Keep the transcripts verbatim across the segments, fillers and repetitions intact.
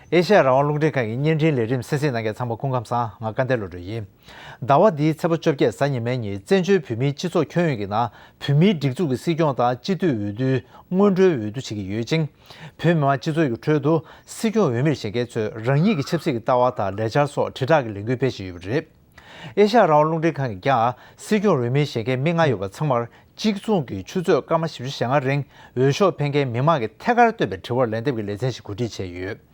ཨེ་ཤ་ཡ་རང་དབང་རླུང་འཕྲིན་ཁང་གི་བརྙན་འཕྲིན་ལས་རིམ་གསན་གཟིགས་གནང་མཁན་ཚང་མ་སྐུ་ཁམས་བཟང་། ང་སྐལ་ལྡན་བློ་གྲོས་ཡིན། ཟླ་བ་འདིའི་ཚེས་པ་བཅོ་བརྒྱད་གཟའ་ཉི་མའི་ཉིན་བཙན་བྱོལ་བོད་མིའི་སྤྱི་ཚོགས་ཁྱོན་ཡོངས་ཀྱི་ནང་བོད་མིའི་སྒྲིག་འཛུགས་ཀྱི་སྲིད་སྐྱོང་དང་སྤྱི་འཐུས་འོས་བསྡུའི་སྔོན་འགྲོའི་འོས་བསྡུ་བྱེད་ཀྱི་ཡོད་ཅིང་། བོད་མི་མང་སྤྱི་ཚོགས་ཀྱི་ཁྲོད་དུ་སྲིད་སྐྱོང་འོས་མིར་བཞེངས་མཁན་ཚོས་རང་ཉིད་ཀྱི་ཆབ་སྲིད་ཀྱི་ལྟ་བ་དང་ལས་འཆར་སོགས་དྲིལ་བསྒྲགས་ཀྱི་ལས་འགུལ་སྤེལ་བཞིན་ཡོད་པ་རེད། ཨེ་ཤ་ཡ་རང་དབང་རླུང་འཕྲིན་ཁང་གིས་ཀྱང་སྲིད་སྐྱོང་འོས་མིར་བཞེངས་མཁན་མི་ལྔ་ཡོད་པ་ཚང་མར་གཅིག་མཚུངས་ཀྱི་ཆུ་ཚོད་སྐར་མ་བཞི་བཅུ་ཞེ་ལྔ་རིང་འོས་ཤོག་འཕེན་མཁན་མི་མང་གི་ཐད་ཀར་བཏོན་པའི་དྲི་བར་ལན་འདེབས་ཀྱི་ལེ་ཚན་ཞིག་གོ་སྒྲིག་བྱས་ཡོད།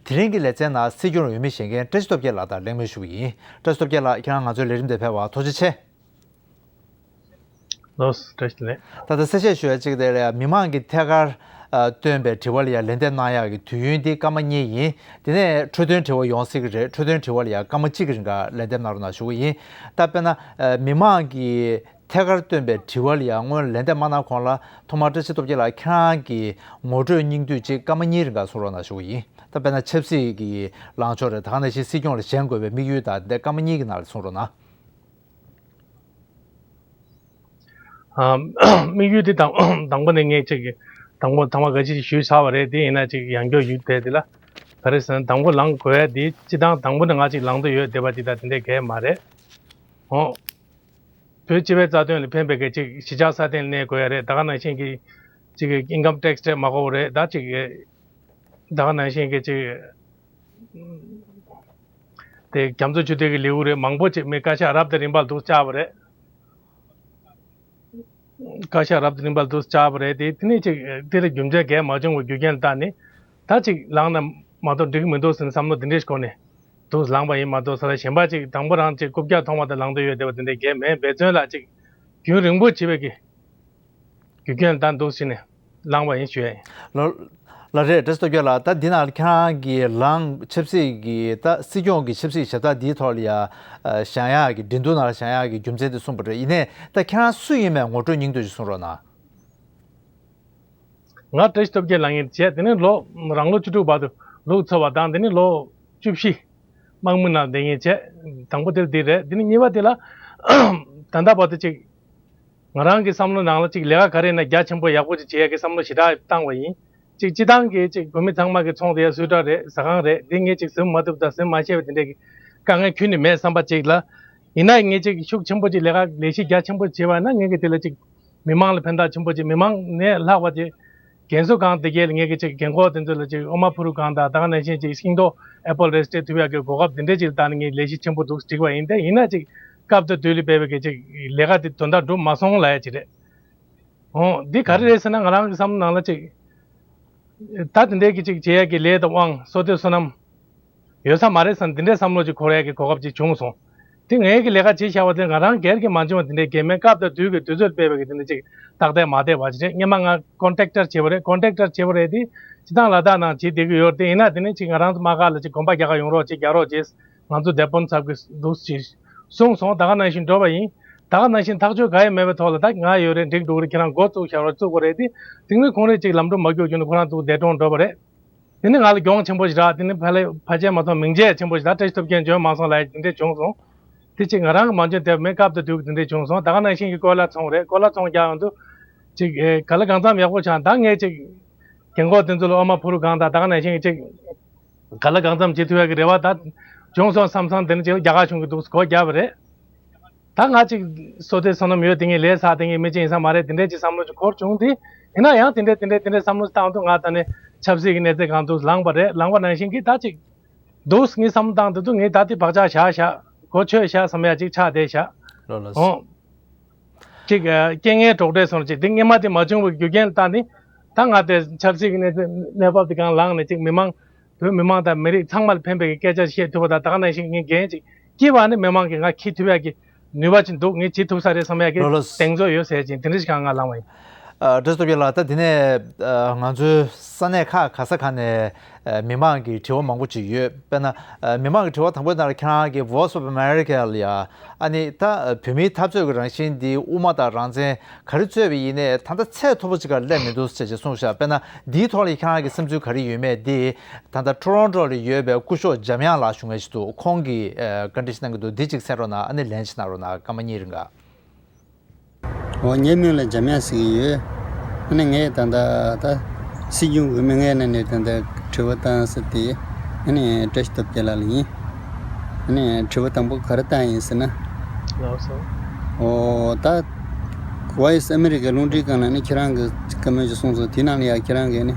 དེ་རིང་གི་ལེ་ཚན་ནང་སྲིད་སྐྱོང་འོས་མིར་བཞེངས་མཁན་བཀྲ་ཤིས་སྟོབས་རྒྱལ་ལགས་དང་གླེང་མོལ་ཞུ་གི་ཡིན། བཀྲ་ཤིས་སྟོབས་རྒྱལ་ལགས། ཁྱེད་རང་ང་ཚོའི་ལས་རིམ་དེར་ཕེབས་པར་ཐུགས་རྗེ་ཆེ། ལགས་སོ། བཀྲ་ཤིས་བདེ་ལེགས། ད་ལྟ་གསལ་བཤད་ཞུ་ཡ་གཅིག་དེ་ལ་ཡང་མི་མང་གིས་ཐད་ཀར་ཨ་བཏོན་པའི་དྲི་བ་ལ་ཡང་ལན་འདེབས་གནང་ཡག་གི་དུས་ཡུན་དེ་སྐར་མ་གཉིས་ཡིན། དེ་ནས་འཕྲོས་དོན་དྲི་བ་ཡོང་སྲིད་ཀྱི་རེད། འཕྲོས་དོན་དྲི་བ་ལ་ཡང་སྐར་མ་གཅིག་གི་རིང་ག་ལན་འདེབས་གནང་རོགས་གནང་ཞུ་གི་ཡིན། ད་དཔེར་ན་ཨ་མི་མང་གིས་ཐད་ཀར་བཏོན་པའི་དྲི་བ་ལ་ཡང་སྔོན་ལན་འདེབས་མ་གནང་གོང་ལ་ཐོག་མར་བཀྲ་ཤིས་སྟོབས་རྒྱལ་ལགས་ཁྱེད་རང་གི་ངོ་སྤྲོད་སྙིང་བསྡུས་ཅིག་སྐར་མ་གཉིས་རིང་ག་གསུང་རོགས་གནང་ཞུ་གི་ཡིན། ད་དཔེར་ན་ཆབ་སྲིད་ཀྱི་ལངས་ཕྱོགས་རེད། ད་ག་ནང་བཞིན་སྲིད་སྐྱོང་ལ་བཞེངས་དགོས་པའི་དམིགས་ཡུལ་དང་དེ་སྐར་མ་གཉིས་ཀྱི་ནང་ལ་གསུང་རོགས་གནང་། ཨ། དམིགས་ཡུལ་དེ་དང་དང་པོ་ནས་ངས་ཅིག་དང་པོ་ཐ་མ་འགའ་ཅིག་ཞུས་ཚར་བ་རེད། དེ་ཡིན་ན་ཅིག་ཡང་བསྐྱར་ཞུས་བསྡད་དེ་ལ། ག་རེ་ཟེར་ན་དང་པོ་ལངས་དགོས་ཡ་དེ་སྤྱི་བཏང་དང་པོ་ནས་ང་ཅིག་ལངས་འདོད་ཡོད་བསྡད་པ་དེ་དང་དེ་འདྲའི་གལ་མ་རེད། འོ། བོད་སྤྱི་པའི་རྩ་དོན་ལ་ཕན་པའི་གི་ཅིག་གཞིས་ཆགས་སྲ་བརྟན་ལ་གནས་དགོས་ཡ་རེད། ད་ག་ནང་བཞིན་གི་ཅིག་ཨིན་ཀམ་ཊེག་སི་སྤྲད་མ་དགོས་པ་རེད། ད་ཅིག་ད་ག་ནང་བཞིན་གི་ཅིག་དེ་རྒྱ་མཚོ་ཆུ་ཐིགས་ཀྱི་ལེའུ་རེད། མང་པོ་ཅིག་མི་བཀའ་ཤག་རབ་དང་རིམ་པར་འདུག་བཅར་བ་རེད། བཀའ་ཤག་རབ་དང་རིམ་པར་འདུག་བཅར་བ་རེད། དེ་དེ་ནས་ཅིག་དེ་ལ་རྒྱུ་མཚན་གང་ཡང་མ་བྱུང་བའི་རྒྱུ་རྐྱེན་ལ་བརྟེན་ནས་ད་ཅིག་ལངས་ན་མ་གཏོགས་འགྲིག་གི་མི་འདུག་ཟེར་ནས་བསམ་བློ་དེ་འདྲས་ཤིག་འཁོར་ནས་འདུག་ལངས་པ་ཡིན་མ་གཏོགས་ས་ལ་གཞན་པ་ཅིག་དང་པོ་རང་ཅིག་རྐུབ་བཀྱག་མཐོང་བ་དང་ལངས་འདོད་ཡོད་བསྡད་པ་དེ་འདྲས་གང་ཡང་མེད། འབད་བརྩོན་ལ་ཅིག་རྒྱུན་རིང་པོ་བྱས་པའི་གི་རྒྱུ་རྐྱེན་ལ་བརྟེན་འདུག་ཟེར་ནས་ལངས་པ་ཡིན་ཞུ་ཡ་ཡིན། ལོ། ལགས་རེད། བཀྲ་ཤིས་སྟོབས་རྒྱལ་ལགས། ད་འདི་ནང་ལ་ཁྱེད་རང་གིས་ལངས་ཆབ་སྲིད་ཀྱི་ད་སྲིད་སྐྱོང་གི་ཆབ་སྲིད་ཞབས་ཏག་འདིའི་ཐོག་ལ་ཡ་ཨ་བཞེངས་ཡག་གི་འགྲན་བསྡུར་ནང་ལ་བཞེངས་ཡག་གི་རྒྱུ་མཚན་དེ་གསུངས་པ་རེད། ཡིན་ནའི་ད་ཁྱེད་རང་སུ་ཡིན་མིན་ངོ་སྤྲོད་སྙིང་བསྡུས་ཅིག་གསུང་རོགས་གནང་། ང་བཀྲ་ཤིས་སྟོབས་རྒྱལ་ལབ་མཁན་བྱས། དེ་ནས་ལོ་རང་ལོ་བཅུ་དྲུག་བར་དུ་ལུག་འཚོ་བ་དང་དེ་ནས་ལོ་བཅུ་བཞི་དམག་མི་ནང་བསྡད་མཁན་བྱས། དང་པོ་དེ་འདི་རེད། དེ་ནས་གཉིས་པ་དེ་ལ་ད་ལྟ་བར་དུ་ཅིག་ང་རང་གི་བསམ་བློ་ནང་ལ་ཅིག་ལས་ཀ་ག་རེ་ཡིན་ན་རྒྱ་ཆེན་པོ་ཡག་པོ་ཅིག་བྱེད་ཡག་གི་བསམ་བློ་ཞེ་དྲག་བཏང་བ་ཡིན། ཅིག་སྤྱི་བཏང་གི་ཅིག་བོད་མི་ཚང་མ་གི་ཚོང་དེ་ཡ་སུའི་ཊར་རེད། ཟ་ཁང་རེད། འདི་ངས་ཅིག་ཟིན་མ་ཐུབ་དང་ཟིན་མ་ཤེས་པ་དེ་འདྲས་ཀྱི་དཀའ་ངལ་ཁྱོན་ནས་མེད་བསམ་པ་ཅིག་ལ། ཡིན་ན་ངས་ཅིག་ཤུགས་ཆེན་པོ་ཅིག་ལས་ཀ་ལས་གཞི་རྒྱ་ཆེན་པོ་བྱས་པ་ན་ངས་གི་དེ་ལ་ཅིག་མི་མང་ལ་ཕན་ཐོགས་ཆེན་པོ་ཅིག་མི་མང་ནས་ལྷག་པ་ཅིག་རྒན་གསོ་ཁང་དེ་གས་ལ་ངས་གི་ཅིག་རྒན་འཁོགས་དེ་ཚོ་ལ་ཅིག་ཨོ་མ་ཕུ་རུ་གང་དང་ད་ག་ནང་བཞིན་ཅིག་ཤིང་ཏོག་ཨེ་པལ་རེ་སྤྲད་ཐུབ་ཡག་གི་གོ་སྐབས་དེ་འདྲས་ཅིག་ལ་བཏང་ནས་ངས་ལས་གཞི་ཆེན་པོ་འདུག་བསྒྲིགས་པ་ཡིན། དེ་ཡིན་ན་ཅིག་སྐབས་དང་དུས་ལ་འབད་པའི་གི་ཅིག་ལས་ཀ་དེ་དོན་དག་འགྲུབ་མ་སོང་ལབ་ཡ་ཅིག་རེད། འོ། འདི་ག་རེ་རེད་ཟེར་ན་ང་རང་གི་བསམ་བློ་ནང་ལ་ཅིག་ད་དེ་འདྲའི་གི་ཅིག་བྱེད་ཡ་གི་ལས་དང་དབང་བསོད་བདེ་བསོད་ནམས་ཡོད་ས་མ་རེད་བསམ་དེ་འདྲའི་བསམ་བློ་ཅིག་འཁོར་ཡ་གི་གོ་སྐབས་ཅིག་བྱུང་སོང་། དེ་ངའི་གི་ལས་ཀ་བྱེད་བཞག་པ་དེ་ང་རང་སྒེར་གྱི་མ་བྱུང་བ་དེ་འདྲའི་གི་མེད། སྐབས་དང་དུས་ཀྱི་དུས་ཚོད་སྤེལ་བའི་གི་དེ་འདྲ་ཅིག་ཏག་ཏག་མ་བསྡད་པ་ཅིག་རེད། སྔོན་མ་ང་ཀོན་ཊེག་ཊར་བྱས་པ་རེད། ཀོན་ཊེག་ཊར་བྱས་པ་རེད། དེ་སྤྱིར་བཏང་ལ་དྭགས་ནང་བྱེད་བསྡད་ཀྱི་ཡོད་རེད། དེ་ཡིན་ན་དེ་ནས་ཅིག་ང་རང་ཚོ་དམག་སྒར་ལ་ཅིག་གོམ་པ་རྒྱག་ག་ཡོང་རོགས་ཅིག་རྒྱག་རོགས་བྱས། ང་ཚོ་དེད་དཔོན་ཚབ་ཀྱིས་འདུག་ཅེས་གསུངས་སོང་། ད་ག་ནང་བཞིན་འགྲོ་བ་ཡིན། ད་ག་ནང་བཞིན་ཐག་གཅོད་ག་ཡེ་མེད་པའི་ཐོག་ལ་ད་ང་ཡོད་རེད། འགྲིག་འགྲོ་གི་རེད། ཁྱེད་རང་འགོ་བཙུགས་བཞག་རོགས། བཙུགས་པ་རེད་དེ། དེ་ནས་ཁོང་རེ་ཅིག་ལམ་འགྲོ་མ་རྒྱུག་རྒྱུ་ནས་ཁོ་རང་ཚོ་འདས་གྲོངས་འགྲོ་བ་རེད། དེ་ནས་ང་ལ་གྱོང་ཆེན་པོ་ཞིག་རག་དེ་ནས་ཕ་ལས་ཕ་ཆད་མ་གཏོགས་མིང་ཆད་ཆེན་པོ་ཞིག་ད་བཀྲ་ཤིས་སྟོབས་རྒྱལ་འཇོན་མ་སོང་ལབ་ཡ་དེ་འདྲས་བྱུང་སོང་། དེ་ཅིག་ང་རང་གི་མ་འཇོན་དེ་མེད། སྐབས་དང་དུས་ཀྱི་དེ་འདྲས་བྱུང་སོང་། ད་ག་ནང་བཞིན་གྱི་ཀོ་ལ་ཚོང་རེད། ཀོ་ལ་ཚོང་རྒྱག་ཡོང་དུས་ཅིག་ཨེ་ག་ལ་གང་འཚམ་ཡག་པོ་ཆགས། ད་ངས་ཅིག་རྒན་གོག་དེ་ཚོ་ལ་ཨོ་མ་ཕུ་རུ་གང་དང་ད་ག་ནང་བཞིན་གྱི་ཅིག་ག་ལ་གང་འཚམ་བྱེད་ཐུབ་ཡག་གི་རེ་བ་ད་བྱུང་སོང་བསམ་སོང་། དེ་ནས་ཅིག་རྒྱ་གར་གཞུང་གིས་འདུག་སྒོ་བརྒྱབ་པ་རེད། ད་ང་ཅིག་བསོད་བདེ་བསོད་ནམས་ཡོད་དེ་ངས་ལས་བསགས་དེ་ངས་མི་ཅིག་ཡིན་ས་མ་རེད། དེ་འདྲས་ཅིག་བསམ་བློ་ཅིག་འཁོར་བྱུང་དུས་ཡིན་ན་ཡང་དེ་འདྲས་དེ་འདྲས་དེ་འདྲས་བསམ་བློ་བཏང་དུས་ང་ད་ནས་ཆབ་སྲིད་ཀྱི་གནས་ཚད་གང་འདུག་ལངས་པ་རེད། ལངས་པ་ནང་བཞིན་གྱི་ད་ཅིག་འདུག་ངས་བསམ་བློ་བཏང་དུས་དུས་ངས་ད་དེ་བག་ཆགས་བཞག་བཞག་གོ་ཆོད་བཞག་བསམ་ཡ་ཅིག་ཆགས་བསྡད་བཞག་ལོ་ལོ། འོ། ཅིག་རྐྱེན་ངན་གྲོགས་འདྲེས་སོང་ཅིག་དེ་སྔོན་མ་དེ་མ་བྱུང་བའི་རྒྱུ་རྐྱེན་ལ་བརྟེན་ནས་ད་ང་དེ་ཆབ་སྲིད་ཀྱི་གནས་ཚུལ་གནས་བབ་དེ་གང་ལངས་ནས་ཅིག་མི་མང་བོད་མི་མང་དང་མི་རིགས་ཚང་མ་ལ་ཕན་པའི་སྐད་ཆ་བཤད་ཐུབ་པ་དང་ད་ག་ནང་བཞིན་ངས་འགན་ཅིག་སྐྱིད་པ་ནི་མི་མང་གིས་ང་འཁྱེར་ཐུབ་ཡག་གི་ནུས་པ་ཅིག་འདུག་ངས་བྱེད་ཐུབ་ས་རེད་བསམ་ཡག་གི་ལོ་ལོ། གདེང་ཚོད་ཡོད་ཟེར་ཅིག་དེ་འདྲ་ཞིག་གང་ང་ལངས་པ་ཡིན། ཨ། བཀྲ་ཤིས་སྟོབས་རྒྱལ་ལགས། ད་དེ་ནས་ཨ་ང་ཚོའི་ས་གནས་ཁག་ག་ས་ག་ནས་ཨ་མི་མང་གི་དྲི་བ་མང་པོ་ཅིག་ཡོད། དཔེར་ན་ཨ་མི་མང་གི་དྲི་བ་དང་པོའི་ནང་ལ་ཁྱེད་རང་གིས་Voice of America ལ་ཡ་ཨ་ནི་ད་བོད་མིའི་འཐབ་རྩོད་ཀྱི་རང་བཞིན་འདི་དབུ་མ་དང་རང་བཙན་ག་རེ་རྩོད་པ་ཡིན་ནའི་ད་ལྟ་ཚད་མཐོ་པོ་ཅིག་ག་སླེབས་མི་འདུག་ཅེས་ཅེས་གསུངས་ཤག་དཔེར་ན་འདིའི་ཐོག་ལ་ཁྱེད་རང་གི་བསམ་ཚུལ་ག་རེ་ཡོད་མེད་འདི་ད་ལྟ་ཊོ་རོན་ཊོ་ལ་ཡོད་པའི་སྐུ་ཞབས་འཇམ་དབྱངས་ལགས་ཞུ་མཁན་ཞིག་འདུག་ཁོང་གིས་ཨ་བཀའ་འདྲི་ཞིག་གནང་གི་འདུག་འདི་ཅིག་གསན་རོགས་གནང་། ཨ་ནི་ལན་ཞིག་གནང་རོགས་གནང་། སྐར་མ་གཉིས་རིང་ག་འོ། ངའི་མིང་ལ་འཇམ་དབྱངས་ཟེར་གྱི་ཡོད། ཨ་ནི་ངས་ད་ལྟ་ད་སྲིད་སྐྱོང་འོས་མི་ལྔའི་ནང་ནས་ད་ལྟ་དྲི་བ་བཏང་ས་དེ་ ཨ་ནི་བཀྲ་ཤིས་སྟོབས་རྒྱལ་ལགས་ལ་ཡིན། ཨ་ནི་དྲི་བ་དང་པོ་ག་རེ་བཏང་ཡིན་ཟེར་ན། ལགས་སོ། ཨོ་ད། Voice America རླུང་འཕྲིན་སྒང་ལ་ནི་ཁྱེད་རང་གི་བཀའ་མོལ་ཅིག་གསུངས་སོང་། དེའི་ནང་ལ་ཡང་ཁྱེད་རང་གིས་ནི་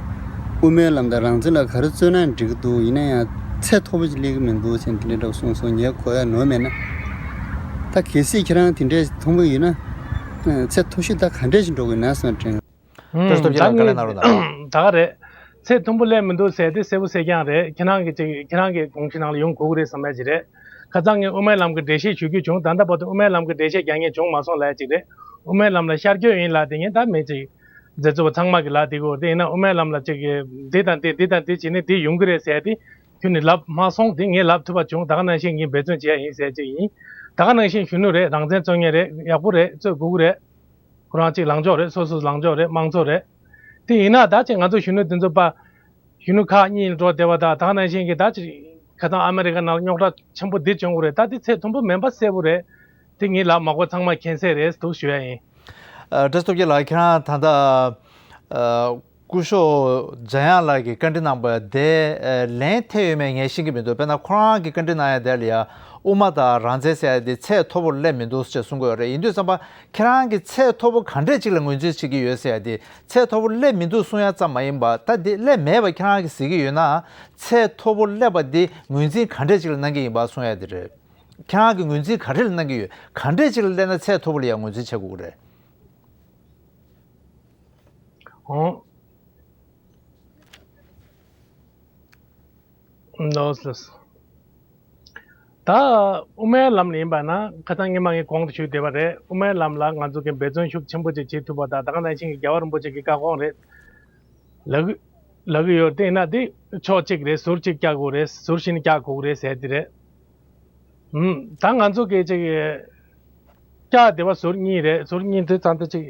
དབུ་མའི་ལམ་དང་རང་བཙན་ལ་ག་རེ་རྩོད་ན་འགྲིག་གི་འདུག་ཡིན་ན་ཡང་ཚད་མཐོ་པོ་ཅིག་སླེབས་ཀྱི་མི་འདུག་ཟེར་དེ་འདྲ་འདྲ་པོ་གསུངས་སོང་། ངས་གོ་ཡ་ནོར་མེད་ན། ད་གལ་སྲིད་ཁྱེད་རང་དེ་འདྲའི་མཐོང་གི་ཡོད་ན། ཚད་མཐོ་ཤོས་ད་ག་འདྲས་ཞིག་འགྲོ་གི་ཡོད་ན་བསམ་དྲན། བཀྲ་ཤིས་སྟོབས་རྒྱལ་ལགས་བཀའ་ལན་གནང་རོགས་གནང་། ད་ག་རེད། ཚད་མཐོན་པོ་སླེབས་མི་འདུག་ཟེར་དེ་གསལ་པོ་གསལ་རྐྱང་རེད། ཁྱེད་རང་གི་ཅིག་ཁྱེད་རང་གི་དགོངས་གཞི་ནང་ལ་ཡོང་དགོས་ཀྱི་རེད་བསམ་ཡ་ཅིག་རེད། ཁ་སང་ངས་དབུ་མའི་ལམ་གྱི་འགྲེལ་བཤད་ཞུ་རྒྱུ་བྱུང་། ད་ལྟ་བར་དུ་དབུ་མའི་ལམ་གྱི་འགྲེལ་བཤད་རྒྱག་མཁན་བྱུང་མ་སོང་ལབ་ཡ་ཅིག་རེད། དབུ་མའི་ལམ་ལ་ཤར་བསྐྱོད་ཡིན་ལབ་དེ་ངས་ད་མི་ཅིག་མཛད་གཙོ་བ་ཚང་མ་གི་ལབ་དེ་གོ། དེ་ཡིན་ན་དབུ་མའི་ལམ་ལ་ཅིག་འདི་དང་འདི་འདི་དང་འདི་བྱས་ནས་འདི་ཡོང་གི་རེད་ཟེར་ཡ་དེ་ཁྱོད་ནས་ལབ་མ་སོང་། དེ་ངས་ལབ་ཐུབ་པ་བྱུང་། ད་ག་ནང་བཞིན་ངས་འབད་བརྩོན་བྱེད་ཡ་ཡིན་ཟེར་ཡ་ཅིག་ཡིན། ད་ག་ནང་བཞིན་གཞོན་ནུ་རེད། རང་བཙན་རྩོད་མཁན་རེད། ཡག་པོ་རེད། རྩོད་དགོས་ཀྱི་རེད། ཁོ་རང་གཅིག་ལངས་ཕྱོགས་རེད། སོ་སོ་ལངས་ཕྱོགས་རེད། དམངས་གཙོ་རེད། དེ་ཡིན་ན་ད་ཅིག་ང་ཚོ་གཞོན་ནུ་དེ་ཚོ་པ། གཞོན་ནུ་ཁག་གཉིས་འགྲོ་བསྡད་པ་དང་ད་ག་ནང་བཞིན་གྱི་ད་ཅིག་ཁ་སང་ཨ་མེ་རི་ཀ་ནང་ལ་རྙོག་དྲ་ཆེན་པོ་འདི་བྱུང་གི་རེད། ད་འདི་ཚད་མཐོན་པོ་མིན་པ་གསལ་པོ་རེད། དེ་ངས་ལབ་མ་དགོས། ཚང་མ་མཁྱེན་གསལ་རེད་འདུག་ཞུ་ཡ་ཡིན། ཨ། བཀྲ་ཤིས་སྟོབས་རྒྱལ་ལགས། ཁྱེད་རང་ད་ལྟ་ཨ། སྐུ་ཞབས་འཇམ་དབྱངས་ལགས་ཀྱིས་བཀའ་འདྲི་གནང་བ་དེ་ཨ། ལན་ཐེབས་ཡོད་མེད་ངས་ཤེས་ཀྱི་མི་འདུག་དཔེར་ན་ཁོ་རང་གིས་བཀའ་འདྲི་གནང་ཡ་དེ་ལ་ཡ་དབུ་མ་དང་རང་བཙན་ཟེར་ཡ་དེ་ཚད་མཐོ་པོར་སླེབས་མི་འདུག་ཅེས་གསུང་གི་ཡོད་རེད། ཡིན་དུས་ཙམ་པ་ཁྱེད་རང་གིས་ཚད་མཐོ་པོ་ག་འདྲས་ཅིག་ལ་ངོས་འཛིན་བྱེད་ཀྱི་ཡོད་ཟེར་ཡ་དེ། ཚད་མཐོ་པོ་སླེབས་མི་འདུག་གསུང་ཡ་ཙམ་མ་ཡིན་པ། ད་དེ་སླེབས་མེད་པ་ཁྱེད་རང་གིས་གཟིགས་ཀྱི་ཡོད་ན། ཚད་མཐོ་པོ་སླེབས་པ་འདི་ངོས་འཛིན་ག་འདྲས་ཅིག་ལ་གནང་གི་ཡིན་པ་གསུང་ཡ་དེ་རེད། ཁྱེད་རང་གིས་ངོས་འཛིན་ག་རེ་ལ་གནང་གི་ཡོད། ག་འདྲས་ཅིག་ལ་སླེབས་ན་ཚད་མཐོ་པོ་ལ་ཡང་ངོས་འཛིན་བྱེད་དགོས་ཀྱི་རེད། ཨོ། ལགས་སོ། ད་དབུ་མའི་ལམ་ལ་ཡིན་པ་ན་ཁ་སང་ཉི་མ་ངས་གོང་དུ་ཞུས་བསྡད་པ་རེད། དབུ་མའི་ལམ་ལ་ང་ཚོ་གི་འབད་བརྩོན་ཤུགས་ཆེན་པོ་ཅིག་བྱེད་ཐུབ་པ་དང་ད་ག་ནང་བཞིན་གྱི་རྒྱལ་བ་རིན་པོ་ཆེ་གི་བཀའ་དགོངས་རེད། ལབ་ཀྱི་ལབ་ཀྱི་ཡོད། དེ་ཡིན་ན་དེ་ཕྱོགས་གཅིག་རེད། ཟུར་གཅིག་བཀྱག་དགོས་རེད། ཟུར་གཞན་བཀྱག་དགོས་རེད་ཟེར་དེ་རེད། ཨུམ། ད་ང་ཚོ་གི་ཅིག་བཀྱག་བསྡད་པ་ཟུར་གཉིས་རེད། ཟུར་གཉིས་དེ་ཙམ་དེ་ཅིག་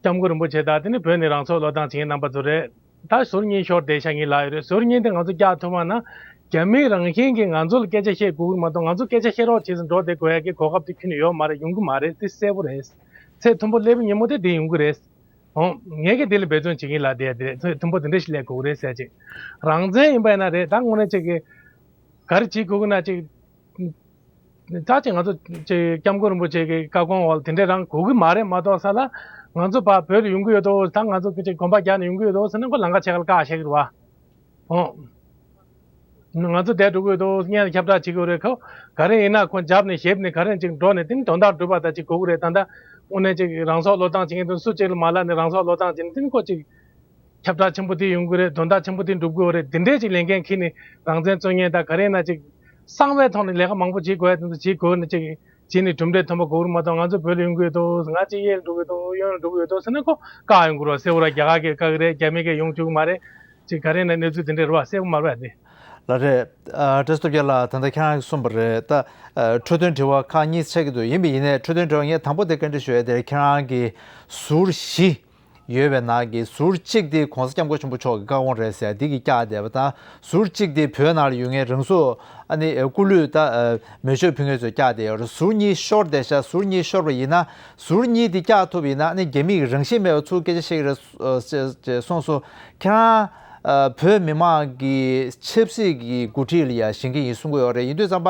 སྐྱབས་མགོན་རིན་པོ་ཆེ་དང་དེ་ནི་བོད་ནས་རང་སྲོག་བློས་བཏང་བྱེད་མཁན་རྣམ་པ་ཚོ་རེད། ད་ཟུར་གཉིས་ཤོར་བསྡད་ཤག་ངས་ལབ་ཡོད་རེད། ཟུར་གཉིས་དེ་ང་ཚོ་བཀྱག་ཐུབ་པ་ན་རྒྱ་མི་རང་བཞིན་གྱིས་ང་ཚོ་ལ་སྐད་ཆ་བཤད་དགོས་ཀྱི་མ་གཏོགས་ང་ཚོ་སྐད་ཆ་བཤད་རོགས་བྱེད་ཟེར་འགྲོ་བསྡད་དགོས་ཡ་གི་གོ་སྐབས་དེ་ཁྱོན་ནས་ཡོད་མ་རེད། ཡོང་གི་མ་རེད། དེ་གསལ་པོ་རེད། ཚད་མཐོན་པོ་སླེབས་པའི་ཉིན་མོ་དེ་དེ་ཡོང་གི་རེད། ཨོ། ངས་ཀྱི་དེ་ལ་འབད་བརྩོན་བྱེད་ཀྱིན་ལ་དེ་དེ་ཚོས་མཐུན་པོ་དེ་འདྲ་ཞིག་ལས་དགོས་རེད་ཟེར་ཅིག་རང་བཙན་ཡིན་པ་ཡིན་ན་རེད། ད་དངོས་གནས་ཅིག་གི་ག་རེ་བྱེད་དགོས་ཀྱི་ན་ཅིག་ད་ཅིག་ང་ཚོ་ཅིག་སྐྱབས་མགོན་རིན་པོ་ཆེ་གི་བཀའ་དགོངས་འོག་ལ་དེ་འདྲས་རང་དགོས་ཀྱི་མ་རེད་མ་གཏོགས་ས་ལ་ང་ཚོ་ཕར་བོད་ལ་ཡོང་གི་ཡོད་དོ། ད་ང་ཚོ་ཅིག་གོམ་པ་རྒྱག་ནས་ཡོང་གི་ཡོད་དོ་ཟེར་ན་ཁོ་ལམ་ཁ་ཕྱེད་ཀ་ལ་བཀག་བཞག་གི་རེད་བ། ཨོ། ང་ཚོ་བསྡད་འགྲོ་གི་ཡོད་དོ། སྔོན་ལ་ཁྱབ་བསྒྲགས་བྱེད་ཀྱི་ཡོད་རེད། ཁོ་ག་རེ་ཡིན་ན་ཁོ་རྒྱབ་ནས་ཞེད་ནས་ག་རེ་ཅིག་འགྲོ་ནས་དེ་ནི་དོན་དག་སྒྲུབ་པ་ད་ཅིག་དགོས་ཀྱི་རེད། ད་ལྟ་དངོས་གནས་ཅིག་རང་སྲོག་བློས་བཏང་བྱེད་མཁན་དེ་སུ་གཅིག་ལ་མ་ལབ་ནས་རང་སྲོག་བློས་བཏང་བྱེད་ནས་དེ་ནི་ཁོ་ཅིག་ཁྱབ་བསྒྲགས་ཆེན་པོ་དེ་ཡོང་གི་རེད། དོན་དག་ཆེན་པོ་དེ་འགྲུབ་དགོས་རེད། དེ་འདྲས་ཅིག་ལས་འགན་འཁྱེར་ནས་རང་བཙན་རྩོད་མཁན་དང་ག་རེ་ན་ཅིག་གསང་བའི་ཐོག་ནས་ལས་ཀ་མང་པོ་བྱེད་དགོས་ཡ་དེ་ཚོ་བྱེད་དགོས་ནས་ཅིག་བྱས་ནས་གྲུབ་འབྲས་ཐོན་པ་དགོས་རེད་མ་གཏོགས་ང་ཚོ་བོད་ལ་ཡོང་གི་ཡོད་དོ། ང་ཅིག་གཡས་ལ་འགྲོ་གི་ཡོད་དོ། གཡོན་ལ་འགྲོ་གི་ཡོད་དོ་ཟེར་ན་ཁོ་བཀག་ཡོང་གི་རེད། གསལ་པོ་ར་རྒྱ་གར་གྱིས་བཀག་གི་རེད། རྒྱ་མི་གིས་ཡོང་བཅུག་གི་མ་རེད། ཅིག་ག་རེ་ན་གནས་ཚུལ་དེ་འདྲས་རེད་བ། གསལ་པོ་མ་རེད་བ་དེ། ལགས་རེད། ཨ། བཀྲ་ཤིས་སྟོབས་རྒྱལ་ལགས། ད་ལྟ་ཁྱེད་རང་གིས་གསུངས་པ་རེད། ད་ཨ། འཕྲོས་དོན་དྲི་བ་ཁག་གཉིས་ཆགས་ཀྱི་འདུག་ཡིན་པ་ཡིན་ནའི་འཕྲོས་དོན་དྲི་བ་ངས་དང་པོ་དེ་བཀའ་འདྲི་ཞུ་ཡ་དེ་ཁྱེད་རང་གིས་ཟུར་བཞི་ཡོད་པའི་ནང་གི་ཟུར་གཅིག་དེ་༸གོང་ས་༸སྐྱབས་མགོན་ཆེན་པོ་མཆོག་གི་བཀའ་དགོངས་རེད་ཟེར་འདི་གི་བཀྱག་བསྡད་པ་དང་། ཟུར་གཅིག་དེ་བོད་ནང་ལ་ཡོད་མཁན་རང་སྲོག་ཨ་ནི་སྐུ་ལུས་ད་མེ་མཆོད་ཕུལ་མཁན་ཚོས་བཀྱག་བསྡད་ཡོད་རེད། ཟུར་གཉིས་ཤོར་བསྡད་ཤག་ཟུར་གཉིས་ཤོར་བ་ཡིན་ན་ཟུར་གཉིས་དེ་བཀྱག་ཐུབ་པ་ཡིན་ན་ཨ་ནི་རྒྱ་མི་གི་རང་བཞིན་མེད་པ་ཚུར་སྐད་ཆ་བཤད་ཀྱི་རེད་ཅེས་གསུངས་སོང་། ཁྱེད་རང་ཨ། བོད་མི་མང་གི་ཆབ་སྲིད་ཀྱི་འགོ་ཁྲིད་ལ་ཡ་བཞེངས་ཀྱི་ཡིན་གསུང་གི་ཡོད་རེད། ཡིན་དུས་ཙམ་པ་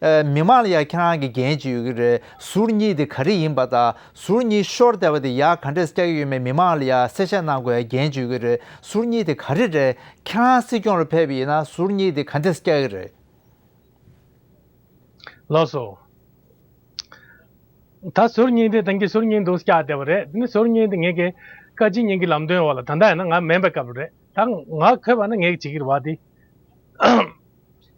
ཨ། མི་མང་ལ་ཡ་ཁྱེད་རང་གི་འགན་ཅིག་ཡོད་ཀྱི་རེད། ཟུར་གཉིས་དེ་ག་རེ་ཡིན་པ་དང་། ཟུར་གཉིས་ཤོར་བསྡད་པ་དེ་ཡར་ག་འདྲས་བཀྱག་གི་ཡོད་མེད་མི་མང་ལ་ཡ་གསལ་བཤད་གནང་དགོས་ཡ་འགན་ཅིག་ཡོད་ཀྱི་རེད། ཟུར་གཉིས་དེ་ག་རེ་རེད། ཁྱེད་རང་སྲིད་སྐྱོང་ལ་ཕེབས་པ་ཡིན་ན་ཟུར་གཉིས་དེ་ག་འདྲས་བཀྱག་གི་རེད། ལགས་སོ། ད་ཟུར་གཉིས་དེ་དེང་གི་ཟུར་གཉིས་འདུག་བཀྱག་བསྡད་པ་རེད། དེ་ནི་ཟུར་གཉིས་དེ་ངེད་ཀྱི་བཀའ་སྤྱི་གཉིས་ཀྱི་ལམ་སྟོན་འོག་ལ་ད་ལྟ་ཡིན་ན་ང་མིན་པའི་སྐབས་རེད། ད་ང་འཁོད་པ་ན་ངེད་ཀྱི་བྱེད་ཀྱི་རེད་བ་དེ།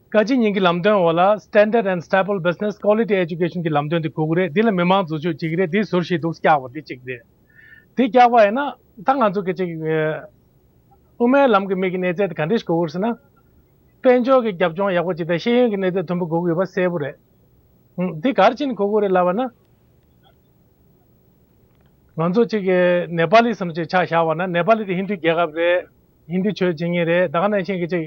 བཀའ་སྤྱི་གཉིས་ཀྱི་ལམ་སྟོན་འོག་ལ་Standard and Stable Business Quality Education གྱི་ལམ་སྟོན་དེ་དགོས་ཀྱི་རེད། འདི་ལ་མི་མང་འཛུལ་ཞུགས་བྱེད་ཀྱི་རེད། དེ་ཟུར་བཞི་འདུག་བཀྱག་པ་དེ་གཅིག་རེད། དེ་བཀྱག་པ་ཡིན་ན་ད་ང་ཚོ་གི་གཅིག་དབུ་མའི་ལམ་གྱི་མི་གི་གནས་ཚད་དེ་ག་འདྲས་ཤིག་དགོས་ཀྱི་རེད་ཟེར་ན། དཔལ་འབྱོར་གྱི་རྒྱབ་ལྗོངས་ཡག་པོ་ཅིག་དང་ཤེས་ཡོན་གྱི་གནས་ཚད་མཐོན་པོ་དགོས་ཀྱི་ཡོད་པ་གསལ་པོ་རེད། ཧུམ། འདི་ག་རེ་བྱས་ནས་དགོས་ཀྱི་རེད་ལབ་པ་ན། ང་ཚོ་གཅིག་གི་ནེ་པ་ལི་བཟོ་འདྲ་ཅིག་ཆ་བཞག་པ་ན་ནེ་པ་ལི་དེ་ཧིན་དུའི་རྒྱལ་ཁབ་རེད། ཧིན་དུ་ཆོས་བྱེད་མཁན་རེད། ད་ག་ནང་བཞིན་གྱི་ཅིག་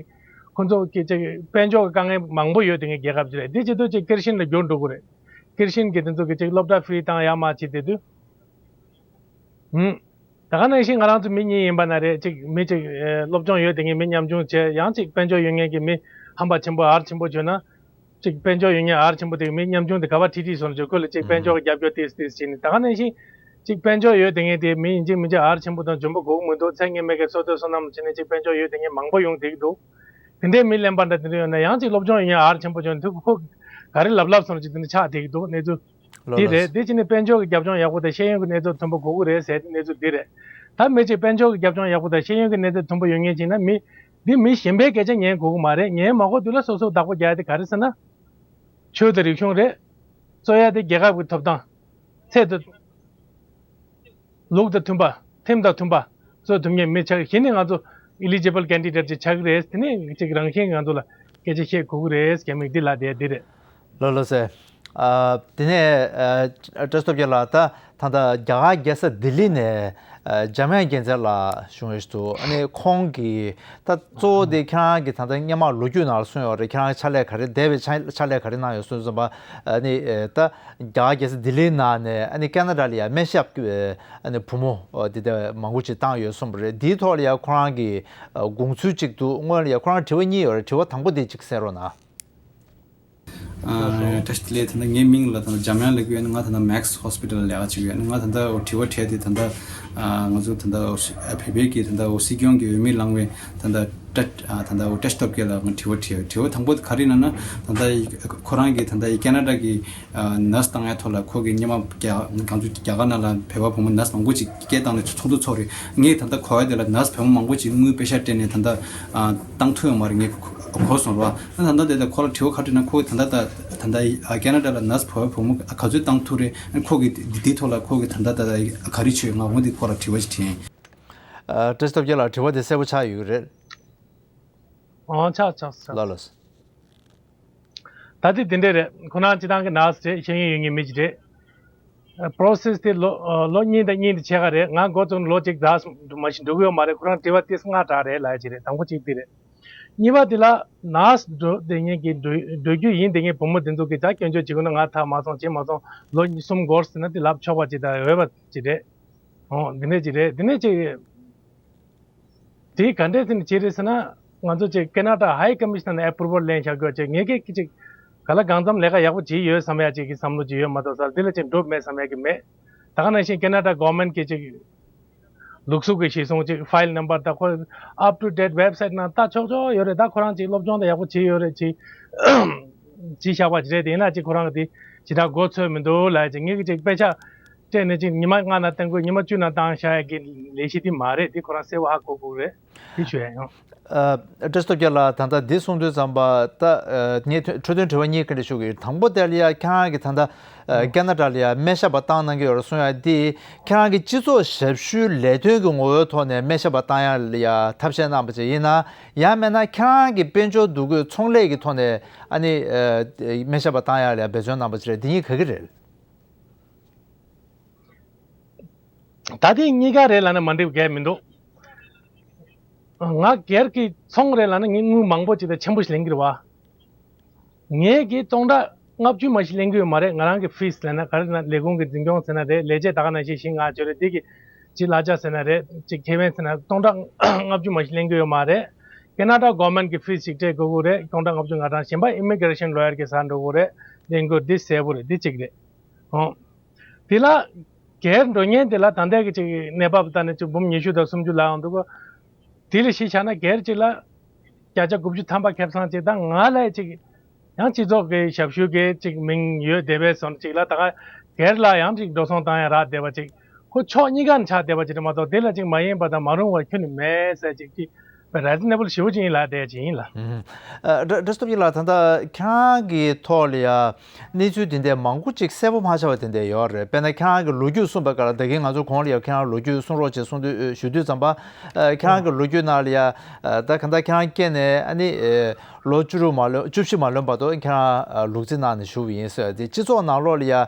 ཁོ་ཚོ་གི་ཅིག་དཔལ་འབྱོར་གྱི་དཀའ་ངལ་མང་པོ་ཡོད་དེ་ངའི་རྒྱལ་ཁབ་ཅིག་རེད། འདི་བྱེད་དུས་ཅིག་ཀིར་ཤིན་ལ་འགྱུར་འགྲོ་གི་རེད། ཀིར་ཤིན་གྱི་དེ་ཚོ་གི་ཅིག་སློབ་གྲྭ་ཧྥི་རི་བཏང་ཡ་མ་བྱེད་དེ་དུས། ཧུམ། ད་ག་ནང་བཞིན་ང་རང་ཚོ་མི་གཉིས་ཡིན་པ་ན་རེད། ཅིག་མི་ཅིག་ཨེ། སློབ་སྦྱོང་ཡོད་དེ་ངས་མི་ཉམ་ཆུང་བྱས་ཡང་ཅིག་དཔལ་འབྱོར་ཡོད་མཁན་གྱི་མི་ ཕམ་པ་ཆེན་པོ་ཨར་ཆེན་པོ་བྱུང་ན། གཅིག་དཔལ་འབྱོར་ཡོད་མཁན་ཨར་ཆེན་པོ་དེ་མི་ཉམ་ཆུང་དེ་ག་པར་ཁྲིད་ཁྲིད་སོང་ཅིག་ཁོ་ལ་གཅིག་དཔལ་འབྱོར་གྱི་རྒྱབ་སྐྱོར་ཏིས་ཏིས་བྱས་ནས་ད་ག་ནང་བཞིན་གཅིག་དཔལ་འབྱོར་ཡོད་དེ་ངས་དེ་མི་ཡིན་གཅིག་མིན་གཅིག་ཨར་ཆེན་པོ་དང་འཇོན་པོ་དགོས་ཀྱི་མི་འདུག་ཚེ་སྔོན་མའི་གི་སོ་ཐོས་སོ་ནམ་བྱས་ནས་གཅིག་དཔལ་འབྱོར་ཡོད་དེ་ངས་མང་པོ་ཡོང་བསྡད་ཀྱི་འདུག་དེ་འདྲའི་མི་གླེན་པ་འདྲ་དེ་འདྲ་ཡོད་ན་ཡང་གཅིག་སློབ་སྦྱོང་ཡོད་མཁན་ཨར་ཆེན་པོ་བྱུང་དུས་ཁོ་ག་རེ་ལབ་ལབ་སོང་ཅིག་དེ་འདྲ་ཆགས་བསྡད་ཀྱི་འདུག་གནས་ཚུལ་ལོ་དེ་ལོ་རེད། དེ་བྱས་ནས་དཔལ་འབྱོར་གྱི་རྒྱབ་ལྗོངས་ཡག་པོ་དང་ཤེས་ཡོན་གྱི་གནས་ཚུལ་མཐོན་པོ་དགོས་ཀྱི་རེད་ཟེར་གནས་ཚུལ་འདི་རེད། ད་མི་གཅིག་དཔལ་འབྱོར་གྱི་རྒྱབ་ལྗོངས་ཡག་པོ་དང་ཤེས་ཡོན་གྱི་གནས་ཚུལ་མཐོན་པོ་ཡོད་མཁན་བྱས་ན་མི། འདི་མི་གཞན་པའི་སྐད་ཆ་ཉན་དགོས་ཀྱི་མ་རེད། ཉན་མ་དགོས་དུས་ལ་སོ་སོ་བདག་པོ་རྒྱག་ཡ་དེ་ག་རེ་ཟེར་ན། ཆོས་དང་རིག་གཞུང་རེད། རྩོད་ཡ་དེ་རྒྱལ་ཁབ་ཀྱི་ཐོབ་ཐང་། ཚད་དང་། ལུགས་དང་མཐུན་པ། ཁྲིམས་དང་མཐུན་པ། རྩོད་ཐུབ་མཁན་མི་ཆགས་གཞི་ནས་ང་ཚོ་eligible candidate་ཅིག་ཆགས་ཀྱི་རེད། དེ་ནས་ཅིག་རང་བཞིན་ང་ཚོ་ལ་སྐད་ཆ་བཤད་དགོས་ཀྱི་རེད་ཟེར་མི་འདི་ལ་དེ་འདི་རེད། ལགས་ལགས་སེ། ཨ། དེ་ནས་ཨ། བཀྲ་ཤིས་སྟོབས་རྒྱལ་ལགས། ད་ད་ལྟ་རྒྱ་གར་རྒྱལ་ས་ལྡི་ལི་ནས་ཨ། འཇམ་དབྱངས་རྒྱལ་མཚན་ལགས་བྱུང་ཡོད་འདུག་ཨ་ནི་ཁོང་གིས་ད་གཙོ་བོ་དེ་ཁྱེད་རང་གི་ད་ལྟ་སྔོན་མ་ལོ་རྒྱུས་ནང་ལ་གསུངས་ཡོད་རེད། ཁྱེད་རང་ཕྱག་ལས་ག་རེ་འདས་པའི་ཕྱག་ཕྱག་ལས་ག་རེ་གནང་ཡོད་གསུངས་ཙམ་པ་ཨ་ནི་ད་རྒྱ་གར་རྒྱལ་ས་ལྡི་ལིའི་ནང་ནས་ཨ་ནི་ཁེ་ན་ཌ་ལ་ཡ་སྨན་ཞབས་ཀྱི་ཨ་ནི་བུ་མོ་དེ་འདྲ་མང་པོ་ཅིག་བཏང་ཡོད་གསུངས་པ་རེད། འདིའི་ཐོག་ལ་ཡ་ཁོ་རང་གི་དགོངས་ཚུལ་ཅིག་འདུག་སྔོན་ལ་ཡ་ཁོ་རང་དྲི་བ་གཉིས་ཡོད་རེད། དྲི་བ་དང་པོ་དེ་ཅིག་གསན་རོགས་གནང་། ཨ། བཀྲ་ཤིས་བདེ་ལེགས། ད་ལྟ་ངའི་མིང་ལ་ད་ལྟ་འཇམ་དབྱངས་ལབ་ཀྱི་ཡོད། ང་ད་ལྟ་Max Hospital་ལ་ལས་ཀ་བྱེད་ཀྱི་ཡོད། ང་ད་ལྟ་དྲི་བ་དྲིས་ཏེ་ད་ལྟ་ང་ཚོ་ད་ལྟ་བོད་པའི་གི་ད་ལྟ་སྲིད་སྐྱོང་གི་འོས་མི་ལངས་པའི་ད་ལྟ་བཀྲ་ད་ལྟ་བཀྲ་ཤིས་སྟོབས་རྒྱལ་ལ་ང་དྲི་བ་དྲིས། དྲི་བ་དང་པོ་ག་རེ་ཡིན་ན་ད་ལྟ་ཁོ་རང་གི་ད་ལྟ་ཁེ་ན་ཌ་གི་ནར་སི་བཏང་ཡ་ཐོག་ལ་ཁོ་གི་སྔོན་མ་རྒྱ་ང་ཚོ་རྒྱ་གར་ནང་ལ་བོད་པ་བུ་མོ་ནར་སི་མང་པོ་ཅིག་སྐད་བཏང་ནས་ཚོགས་འདུ་ཚོགས་རེད། ངས་ད་ལྟ་གོ་བ་དེ་ལ་ནར་སི་བོད་མོ་མང་པོ་ཅིག་དངུལ་པེ་ཤ་སྤྲད་ནས་ད་ལྟ་བཏང་ཐུབ་ཡོད་མ་རེད། ངས་གོ་སོང་ར། ད་ད་ལྟ་དེ་ལ་ཁོ་ལ་དྲི་བ་ག་རེ་ན་ཁོ་ད་ལྟ་ད་ད་ལྟ་ཁེ་ན་ཌ་ལ་ནར་སི་བོད་བུ་མོ་ག་ཚོད་བཏང་ཐུབ་རེད། ཁོ་གི་འདི་འདི་ཐོག་ལ་ཁོ་གི་ད་ལྟ་ད་ག་རེ་བྱོས། ང་འོ་འདི་ཁོ་ལ་དྲི་བ་ཞིག་དྲིས་ཡིན། བཀྲ་ཤིས་སྟོབས་རྒྱལ་ལགས། དྲི་བ་དེ་གསལ་པོ་ཆགས་ཡོད་རེད། ཨང་ཆགས་ཆགས་ཆགས། ལགས་ལགས། ད་ལྟའི་དེ་འདྲས་རེད། ཁོ་རང་སྤྱི་བཏང་གི་ནར་སི་རེད། ཤེས་ཡོན་ཡོད་མཁན་མི་ཞིག་རེད། པྲོ་སེ་སི་དེ་ལོ་ལོ་གཉིས་དང་གཉིས་དང་ཕྱེད་ཀ་རེད། ང་འགོ་བཙུགས་ནས་ལོ་གཅིག་ཙམ་མ་ཞིག་འགྲོ་གི་ཡོད་མ་རེད། ཁོ་རང་དྲི་བ་ཏིས་ལྔ་དྲག་རེད་ལབ་ཡ་ཅིག་རེད། དང་པོ་གཅིག་དེ་རེད། གཉིས་པ་དེ་ལ་ནར་སི་འགྲོ་བསྡད་མཁན་གྱི་འགྲོ་འགྲོ་རྒྱུ་ཡིན་བསྡད་མཁན་བུ་མོ་དེ་ཚོ་གིས་ད་སྐྱོན་བརྗོད་བྱེད་དགོས་ན་ང་ཐག་མ་སོང་བྱས་མ་སོང་ལོ་གཉིས་གསུམ་འགོར་ཟེར་ན་དེ་ལབ་ཆོག་པ་ཅིག་དང་འོས་པ་ཅིག་རེད། ཨོ་འདི་འདྲས་ཅིག་རེད། འདི་འདྲས་ཅིག་དེ་ག་འདྲས་ཟེར་ནས་བྱས་རེད་ཟེར་ན། ང་ཚོ་ཅིག་ཁེ་ན་ཌ་High Commissioner་ནས་approval་ལེན་བཞག་དགོས་ཅིག་ངས་ཀྱི་ཅིག་ག་ལ་གང་འཚམ་ལས་ཀ་ཡག་པོ་བྱས་ཡོད་བསམ་ཡ་ཅིག་གི་བསམ་བློ་ཅིག་ཡོད་མ་གཏོགས་ས་འདི་ལ་ཅིག་འགྲུབ་མེད་བསམ་ཡ་གི་མེད། ད་ག་ནང་བཞིན་ཁེ་ན་ཌ་government་གི་ཅིག་ལུགས་སྲོལ་གྱི་གཞི་བཟུང་ཅིག་file number་ད་ཁོ་up to date website་ནང་ལྟ་ཆོག་ཆོག་ཡོད་རེད། ད་ཁོ་རང་ཅིག་སློབ་སྦྱོང་ད་ཡག་པོ་བྱས་ཡོད་རེད། ཅིག་ཅིག་བཞག་པ་ཅིག་རེད། དེ་ཡིན་ན་ཅིག་ཁོ་རང་གི་དེ་ཇི་ལྟར་མགོ་ཚོས་མི་འདུག་ལབ་ཅིག་ངས་ཀྱི་ཅིག་དཔེ་ཆ་སྤྲད་ནས་ཅིག་ཉི་མ་ལྔ་ནང་བཏང་དགོས། ཉི་མ་བཅུ་ནང་བཏང་བཞག་ཡ་གི་ལས་གཞི་དེ་མ་རེད། དེ་ཁོ་རང་གསལ་བོ་ཧ་གོ་དགོས་རེད། དེ་ཞུ་ཡ་ཡང་། ཨ། བཀྲ་ཤིས་སྟོབས་རྒྱལ་ལགས། ད་ལྟ་འདི་གསུང་དུས་ཙམ་པ་ད་ཨ། ངས་འཕྲོས་དོན་དྲི་བ་གཉིས་ཀ་འདྲ་ཞུ་གི་ཡོད། དང་པོ་དེ་ལ་ཡ་ཁྱེད་རང་གིས་ད་ལྟ་ཨ། ཁེ་ན་ཌ་ལ་ཡ་སྨན་ཞབས་པ་བཏང་གནང་གི་ཡོད་རེད་གསུང་ཡ་འདི་ཁྱེད་རང་གི་སྤྱི་ཚོགས་ཞབས་ཞུའི་ལས་དོན་གྱི་ངོ་བོའི་ཐོག་ནས་སྨན་ཞབས་པ་བཏང་ཡ་ལ་ཡ་ཐབས་ཤེས་གནང་པ་ཅིག་ཡིན་ན། ཡང་མིན་ན་ཁྱེད་རང་གི་དཔལ་འབྱོར་འདུ་འགོད་ཚོང་ལས་ཀྱི་ཐོག་ནས་ཨ་ནི་ཨ། སྨན་ཞབས་པ་བཏང་ཡ་ལ་ཡ་འབད་བརྩོན་གནང་པ་ཅིག་རེད། འདི་གཉིས་ག་གི་རེད། ད་ལྟའི་གཉིས་ཀ་རེད་ལབ་ན་མ་འགྲིག་གི་མི་འདུག་ང་སྒེར་གྱི་ཚོང་རེད་ལབ་ན་ངས་དངུལ་མང་པོ་ཅིག་དང་ཆེན་པོ་ཞིག་ལེན་གྱི་རེད་བ། ངས་ཀྱི་སྟོང་ཕྲག་ལྔ་བཅུ་མ་ཞིག་ལེན་གྱི་ཡོད་མ་རེད། ང་རང་གི་ཕིས་ལབ་ན་ག་རེ་ཟེར་ན་ལས་ཁུངས་ཀྱི་འཛིན་སྐྱོང་ཟེར་ན་རེད། ལས་བྱེད་ད་ག་ནང་བཞིན་ཞིང་ང་བཅོལ་རེད། འདི་གི་ཅིག་གླ་ཆ་ཟེར་ན་རེད། ཅིག་ཁེ་ཕན་ཟེར་ན་སྟོང་ཕྲག་ལྔ་བཅུ་མ་ཞིག་ལེན་གྱི་ཡོད་མ་རེད། ཁེ་ན་ཌ་གོ་ཝར་མེན་ཊི་གི་ཕིས་ཞིག་སྤྲད་དགོས་ཀྱི་རེད། སྟོང་ཕྲག་ལྔ་བཅུ་ང་གྲངས། གཞན་པ་ཨི་མི་གྷི་རེ་ཤན་ལོ་ཡར་གྱི་ཟ་འགྲོ་དགོས་རེད། ལེན་དགོས། འདི་གསལ་པོ་རེད། འདི་གཅིག་རེད། ཨོ། དེ་ལ་སྒེར་འགྲོ་མཁན་དེ་ལ་ད་ལྟའི་གི་ཅིག་གནས་བབ་ལྟ་ནས་ཅིག་འབུམ་ཉི་ཤུ་དང་སུམ་ཅུ་ལ་ཡོང་འདུག་གོ། དེ་ལ་གཞི་བཞག་ན་སྒེར་གཅིག་ལ་བརྒྱ་ཆ་དགུ་བཅུ་ཐམ་པ་ཁེ་བཟང་ཅིག་དང་ང་ལ་ཅིག་ཡང་སྤྱི་ཚོགས་ཀྱི་ཞབས་ཞུ་གི་ཅིག་མིང་ཡོད་བསྡད་པའི་བཟོ་འདྲ་ཅིག་ལ་ད་ག་སྒེར་ལ་ཡང་ཅིག་འགྲོ་སོང་བཏང་ཡ་རག་བསྡད་པ་ཅིག་ཁོ་ཕྱོགས་གཉིས་ཀ་ནས་ཆགས་བསྡད་པ་ཅིག་རེད་མ་གཏོགས་དེ་ལ་ཅིག་མ་ཡིན་པ་དང་མ་རུང་བ་ཁྱོན་ནས་མེད་ཟེར་ཅིག་ཅིག་རེ་ཛི་ནེ་བལ་ཞེ་པོ་ཅིག་ཡིན་ལབ་བསྡད་ཅིག་ཡིན་ལ། ཨ། བཀྲ་བཀྲ་ཤིས་སྟོབས་རྒྱལ་ལགས། ད་ལྟ་ཁྱེད་རང་གི་ཐོག་ལ་ཡ་གནས་ཚུལ་དེ་འདྲ་མང་པོ་ཅིག་གསལ་པོ་མ་ཆགས་པ་དེ་འདྲ་ཡོད་རེད། དཔེར་ན་ཁྱེད་རང་གི་ལོ་རྒྱུས་གསུངས་པ་ག་ལ་ད་གིན་ང་ཚོ་གོང་ལ་ཡ་ཁྱེད་རང་ལོ་རྒྱུས་གསུང་རོགས་ཅེས་གསུང་དུས་ཞུ་དུས་ཙམ་པ། ཨ། ཁྱེད་རང་གི་ལོ་རྒྱུས་ནང་ལ་ཡ་ཨ། ད་ག་ད་ཁྱེད་རང་སྐྱེས་ནས་ཨ་ནི་ཨ། ལོ་བཅུ་དྲུག་མ་ལོན། བཅུ་བཞི་མ་ལོན་བར་དུ་ཁྱེད་རང་ཨ། ལུག་རྫི་ནང་ནས་བཞུགས་པ་ཡིན་ཟེར་ཏེ། སྤྱི་ཚོགས་ནང་ལོགས་ལ་ཡ་ཨ།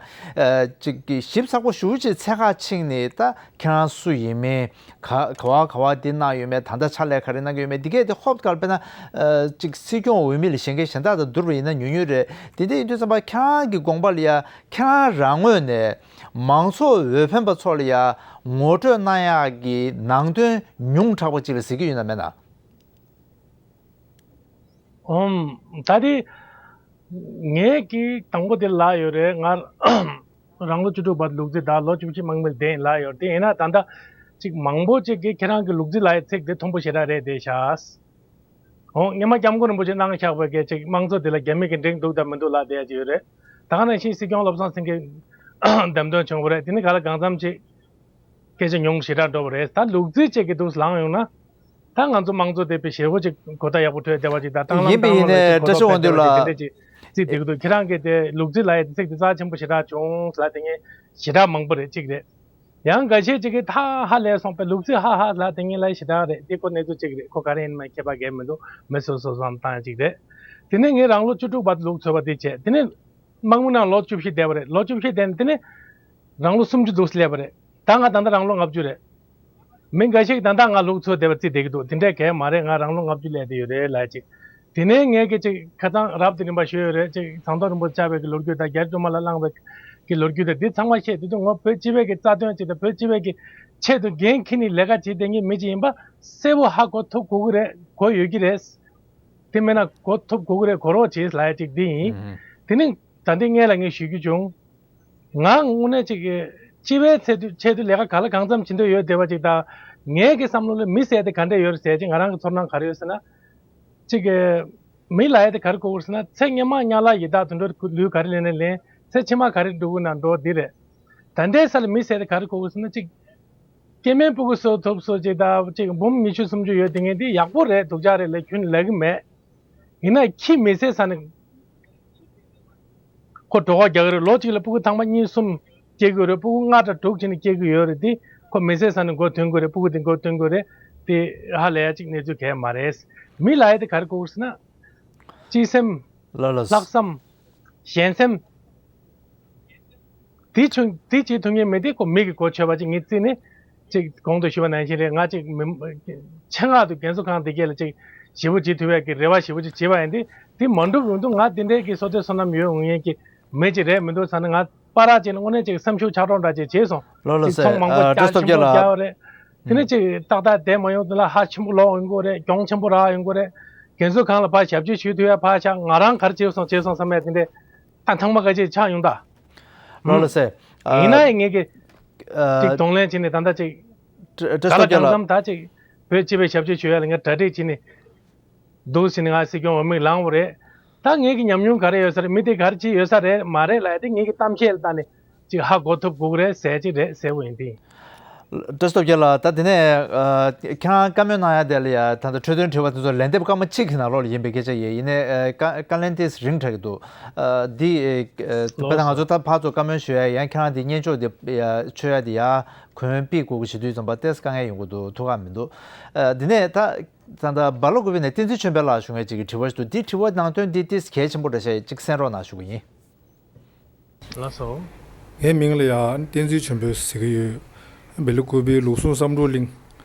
ཅིག་གི་ཞིབ་ཚགས་པོ་ཞེ་པོ་ཅིག་འཚོལ་ག་ཕྱིན་ནས་ད་ཁྱེད་རང་སུ་ཡིན་མིན། ག་ག་བ་ག་བ་འདི་གནང་ཡོད་མེད། ད་ལྟ་ཕྱག་ལས་ག་རེ་གནང་གི་ཡོད་མེད། འདི་གས་དེ་ཧོབ་ཁ་ལ་དཔེར་ན་ཨ། ཅིག་སྲིད་སྐྱོང་འོས་མི་ལ་གཞན་གྱིས་གཞན་དག་དང་བསྡུར་བ་ཡིན་ན་ཉུང་ཉུང་རེད། དེ་འདྲ་ཡིན་དུས་ཙམ་པ་ཁྱེད་རང་གི་དགོངས་པ་ལ་ཡ་ཁྱེད་རང་རང་ངོས་ནས་མང་ཚོགས་འོས་འཕེན་པ་ཚོ་ལ་ཡ་ངོ་སྤྲོད་གནང་ཡག་གི་ནང་དོན་ཉུང་དྲགས་པ་ཅིག་ལ་གཟིགས་ཀྱི་ཡོད་ན་མེད་ན། ཨོམ། ད་དེ་ངས་ཀྱི་དང་པོ་དེ་ལབ་ཡོད་རེད། ང་རང་ལོ་བཅུ་དྲུག་བར་ལུག་རྫི་དང་ལོ་བཅུ་བཞི་མང་མིར་བསྡད་ཡིན་ལབ་ཡོད་རེད། དེ་ཡིན་ན་ད་ལྟ་ཅིག་མང་པོ་ཅིག་གིས་ཁྱེད་རང་གི་ལུག་རྫི་ལབ་ཡའི་ཚིག་དེ་མཐོན་པོ་ཞེ་དྲག་རེད་བསྡད་ཤག་ཨོ། སྔོན་མ་སྐྱབས་མགོན་རིན་པོ་ཆེ་གནང་བཞག་པའི་གི་ཅིག་དམངས་གཙོ་དེ་ལ་རྒྱ་མི་གི་འགྲིག་འདུག་དང་མི་འདུག་ལབ་བསྡད་ཡ་ཅིག་ཡོད་རེད། ད་ག་ནང་བཞིན་སྲིད་སྐྱོང་བློ་བཟང་སེང་གེ་འདེམས་ཐོན་བྱུང་བ་རེད། དེ་ནི་ག་ལ་གང་འཚམ་ཅིག་སྐད་ཆ་ཉུང་ཞེ་དྲག་འགྲོ་བ་རེད། ད་ལུག་རྫི་ཅིག་གི་འདུག་ལངས་ཡོང་ན། ད་ང་ཚོ་དམངས་གཙོ་དེ་དཔེ་ཞེ་པོ་ཅིག་གོ་བརྡ་ཡག་པོ་འཕྲོད་བསྡད་པ་ཅིག་དང་། ད་ཡིན་པས་ཡིན་ནའི་བཀྲ་ཤིས་དབང་འདུས་ལགས། དེ་འདྲས་ཅིག་རྩིས་བསྡད་ཀྱི་འདུག་ཁྱེད་རང་གིས་དེ་ལུག་རྫི་ལབ་ཡ་དེ་ཚིག་དེ་རྩ་ཆེན་པོ་ཞེ་དྲག་བྱུང་ལབ་དེ་ངས་ཞེ་དྲག་མང་པོ་རེད། གཅིག་རེད། ཡང་འགའ་ཤས་ཅིག་གིས་ད་ཧ་ལས་སོང་པས་ལུག་རྫི་ཧ་ཧ་ལབ་དེ་ངས་ལབ་ཞེ་དྲག་རེད། དེ་ཁོ་གནས་ཚུལ་གཅིག་རེད། ཁོ་ག་རེ་ཡིན་མིན་ཁྱད་པར་གང་ཡང་མི་འདུག་མི་སོ་སོ་བསམ་བཏང་ཡ་གཅིག་རེད། དེ་ནས་ངས་རང་ལོ་བཅུ་དྲུག་བར་ལུག་འཚོས་པ་དེ་བྱས། དེ་ནས་དམག་མི་ནང་ལོ་བཅུ་བཞི་བསྡད་པ་རེད། ལོ་བཅུ་བཞི་བསྡད་ནས་དེ་ནས་རང་ལོ་སུམ་ཅུ་འདུག་སླེབས་པ་རེད། ད་ང་ད་ལྟ་རང་ལོ་ལྔ་བཅུ་རེད། མི་འགའ་ཞིག་ད་ལྟ་ང་ལུག་འཚོས་བསྡད་པ་རྩིས་བསྡད་ཀྱི་འདུག་དེ་འདྲས་གང་ཡང་མ་རེད། ང་རང་ལོ་ལྔ་བཅུ་སླེབས་བསྡད་ཡོད་རེད་ལབ་ཅིག་དེ་ནས་ངས་ཀྱི་ཅིག་ཁ་སང་རབ་དང་རིམ་པ་ཞུས་ཡོད་རེད། ཅིག་ཟམ་གདོང་རིན་པོ་ཆེ་བཅར་བའི་གི་ལོ་རྒྱུས་དང་། རྒྱ་རི་སྒྲོལ་མ་ལགས་གླེང་བའི་གི་ལོ་རྒྱུས་དང་། འདི་ཚང་མ་བཤད་དུས་ཚོད་ངོ་བོད་སྤྱི་པའི་གི་རྩ་དོན་ཅིག་དང་། བོད་སྤྱི་པའི་གི་ཆེད་དུ་འགན་འཁྱེར་ནས་ལས་ཀ་བྱེད་བསྡད་མཁན་མི་ཅིག་ཡིན་པ་གསལ་པོ་ཧ་གོ་ཐུབ་དགོས་ཀྱི་རེད། གོ་ཡོད་ཀྱི་རེད། དེ་མིན་ན་གོ་ཐུབ་དགོས་ཀྱི་རེད། གོ་རོགས་བྱེད་ལབ་ཡ་ཅིག་འདི་ཡིན། ཨུ་ཧུ། དེ་ནས་ད་ལྟའི་སྔོན་ལ་ངས་ཞུ་རྒྱུ་བྱུང་། ང་དངོས་གནས་ཅིག་གི་སྤྱི་པའི་ཆེད་དུ་ཆེད་དུ་ལས་ཀ་ག་ལ་གང་འཚམ་བྱེད་འདོད་ཡོད་བསྡད་པ་ཅིག་དང་། ངའི་གི་བསམ་བློ་ལ་མི་ཟེར་དེ་ག་འདྲས་ཡོད་རེད་ཟེར་ཅིག་ང་རང་གི་ཚོར་སྣང་ག་རེ་ཡོད་ཟེར་ན། ཅིག་གི་མི་ལབ་ཡ་དེ་ག་རེ་གོ་དགོས་ཟེར་ན། ཚེ་སྔོན་མ་དམྱལ་བ་ཡི་དྭགས་དུད་འགྲོའི་ལུས་ག་རེ་ལེན་ན་ལེན། ཚེ་ཕྱི་མ་ག་རེ་འགྲོ་དགོས་ན་འགྲོ། འདི་རེད། ད་ལྟའི་ས་ལ་མི་ཟེར་དེ་ག་རེ་གོ་དགོས་ཟེར་ན། ཅིག་སྐྱེ་དམན་སྤུ་གུ་གསོ་ཐུབ་སོ་ཅིག་དང་། ཅིག་འབུམ་ཉི་ཤུ་སུམ་ཅུ་ཡོད་དེ་ངས་འདི་ཡག་པོ་རེད། སྡུག་ཅག་རེད་ལབ་ཁྱོན་ལབ་གི་མེད། ཡིན་ན་ཁྱི་མི་ཟེར་ས་ནས་ཁོ་གྲོད་ཁོག་རྒྱག་གི་རེད། ལོ་གཅིག་ལ་སྤུ་གུ་ཐེངས་མ་གཉིས་གསུམ་སྐྱེ་གི་རེད། སྤུ་གུ་ལྔ་དང་དྲུག་བྱས་ནས་སྐྱེ་གི་ཡོད་རེད། དེ་ཁོ་མི་ཟེར་ས་ནས་མགོ་ཐོན་གི་རེད། སྤུ་གུ་དེ་མགོ་ཐོན་གི་རེད། དེ་ཧ་ལས་ཡ་གཅིག་གནས་ཚུལ་གང་ཡང་མ་རེད། མི་ལབ་ཡ་དེ་ག་རེ་གོ་དགོས་ཟེར་ན། སྤྱི་སེམས། ལགས་ལགས། ལྷག་བསམ། གཞན་སེམས། དེ་ཆུང་དེ་བྱེད་ཐུབ་མཁན་མི་དེ་ཁོ་མི་གི་གོ་ཆོད་པ་ཅིག་ངས་བརྩིས་ནས། ཅིག་གོང་དུ་ཞུས་པ་ནང་བཞིན་རེད། ང་ཅིག་མི་ཆེད་མངགས་དུ་རྒན་གསོ་ཁང་དེ་གས་ལ་ཅིག་ཞེ་པོ་བྱེད་ཐུབ་ཡག་གི་རེ་བ་ཞེ་པོ་ཅིག་བྱས་པ་ཡིན་དུས། དེ་མ་འགྲུབ་རུང་དུ་ང་དེ་འདྲའི་གི་བསོད་བདེ་བསོད་ནམས་ཡོད་འོང་མཁན་གྱི་མི་ཅིག་རེད་མི་འདུག་ཟེར་ན། ང་པ་ར་ཅིག་ལ་དངོས་གནས་ཅིག་སེམས་ཤུགས་ཆག་གྲོགས་འདྲ་ཅིག་བྱས་སོང་། ལགས་ལགས་ཅིག་ཚོང་མང་པོ་བརྒྱ་ཆེན་པོ་བརྒྱབ་པ་རེད། དེ་ནས་ཅིག་ཏག་ཏག་བསྡད་མ་ཡོང་དུས་ལ་ཧ་ཆེན་པོ་ལོག་ཡོང་གི་རེད། གྱོང་ཆེན་པོ་རག་ཡོང་གི་རེད། རྒན་གསོ་ཁང་ལ་ཕར་ཞབས་ཕྱི་ཞུ་ཐུབ་ཡ་ཕར་བཞག་ང་རང་ག་རེ་བྱས་སོང་བྱས་སོང་བསམ་ཡ་དེ་འདྲས། ཨ། ཚང་མ་ག་ཅིག་ཆགས་ཡོང་ད། ལགས་ལགས་སེ། ཡིན་ན་ཡང་ངས་ཀྱི་ཅིག་གདོང་ལེན་བྱས་ནས་ད་ལྟ་ཅིག་བཀྲ་ག་ལ་ཤིས་རྒྱལ་གང་ལགས། འཚམ་ད་ཅིག་བོད་སྤྱི་པའི་ཞབས་ཕྱི་ཞུ་ཡ་ལ་ངས་གྲ་སྒྲིག་བྱས་ནས་འདུག་ཟེར་ནས་ང་སྲིད་སྐྱོང་འོས་མིར་ལངས་པ་རེད། ད་ངས་ཀྱི་ཉམས་མྱོང་ག་རེ་ཡོད་ས་རེད། མི་དེ་ག་རེ་བྱས་ཡོད་ས་རེད་མ་རེད་ལབ་ཡ་དེ་ངས་ཀྱི་གཏམ་བཤད་ལ་བལྟས་ནས་ཅིག་ཧ་གོ་ཐུབ་དགོས་ཀྱི་རེད་ཟེར་ཅིག་རེད་ཟེར་བ་ཡིན་དེ། བཀྲ་ཤིས་རྒྱལ་ལགས། ད་དེ་ནས་ཨ་ཁྱེད་རང་བཀའ་མོལ་གནང་ཡ་དེ་ལ་ཡ་ད་ལྟ་འཕྲོས་དོན་དྲི་བ་དེ་ཚོ་ལན་འདེབས་སྐར་མ་གཅིག་གི་ནང་ལོགས་ལ་ཡིན་པའི་སྐད་ཆ་ཡིན། ཡིན་ནའི་ཨ་བཀའ་བཀའ་ལན་དེ་རིང་དྲགས་ཀྱི་འདུག་ཨ་འདི་ཨ་དཔེར་ན་ང་ཚོ་ད་ཕར་ཚུར་བཀའ་མོལ་ཞུ་ཡ་ཡང་ཁྱེད་རང་དེ་སྙན་ཅོག་དེ་ཡ་ཆོད་ཡ་དེ་ཡ་གོན་ཕིག་དགོས་ཀྱི་བྱེད་དུས་ཙམ་པ་ཏོག་ཙམ་དཀའ་ངལ་ཡོང་གི་འདུག་ཐུགས་ཁག་མི་འདུག་ཨ་འདི་ནས་ད་ད་ད་སྦ་ལ་ཀུ་པེ་ནས་བསྟན་འཛིན་ཆོས་འཕེལ་ལགས་ཞུ་མཁན་ཅིག་གི་དྲི་བ་ཞིག་འདུག་འདི་དྲི་བ་ནང་དོན་འདི་ཏོག་ཙམ་གལ་ཆེན་པོ་འདྲ་ཤག་ཅིག་གསན་རོགས་གནང་ཞུ་གི་ཡིན། ལགས་སོ། ངའི་མིང་ལ་ཡང་བསྟན་འཛིན་ཆོས་འཕེལ་ཟེར་གྱི་ཡོད། སྦེ་ལ་ཀུ་པེ་ལུགས་ཟུང་བསམ་གྲུབ་གླིང་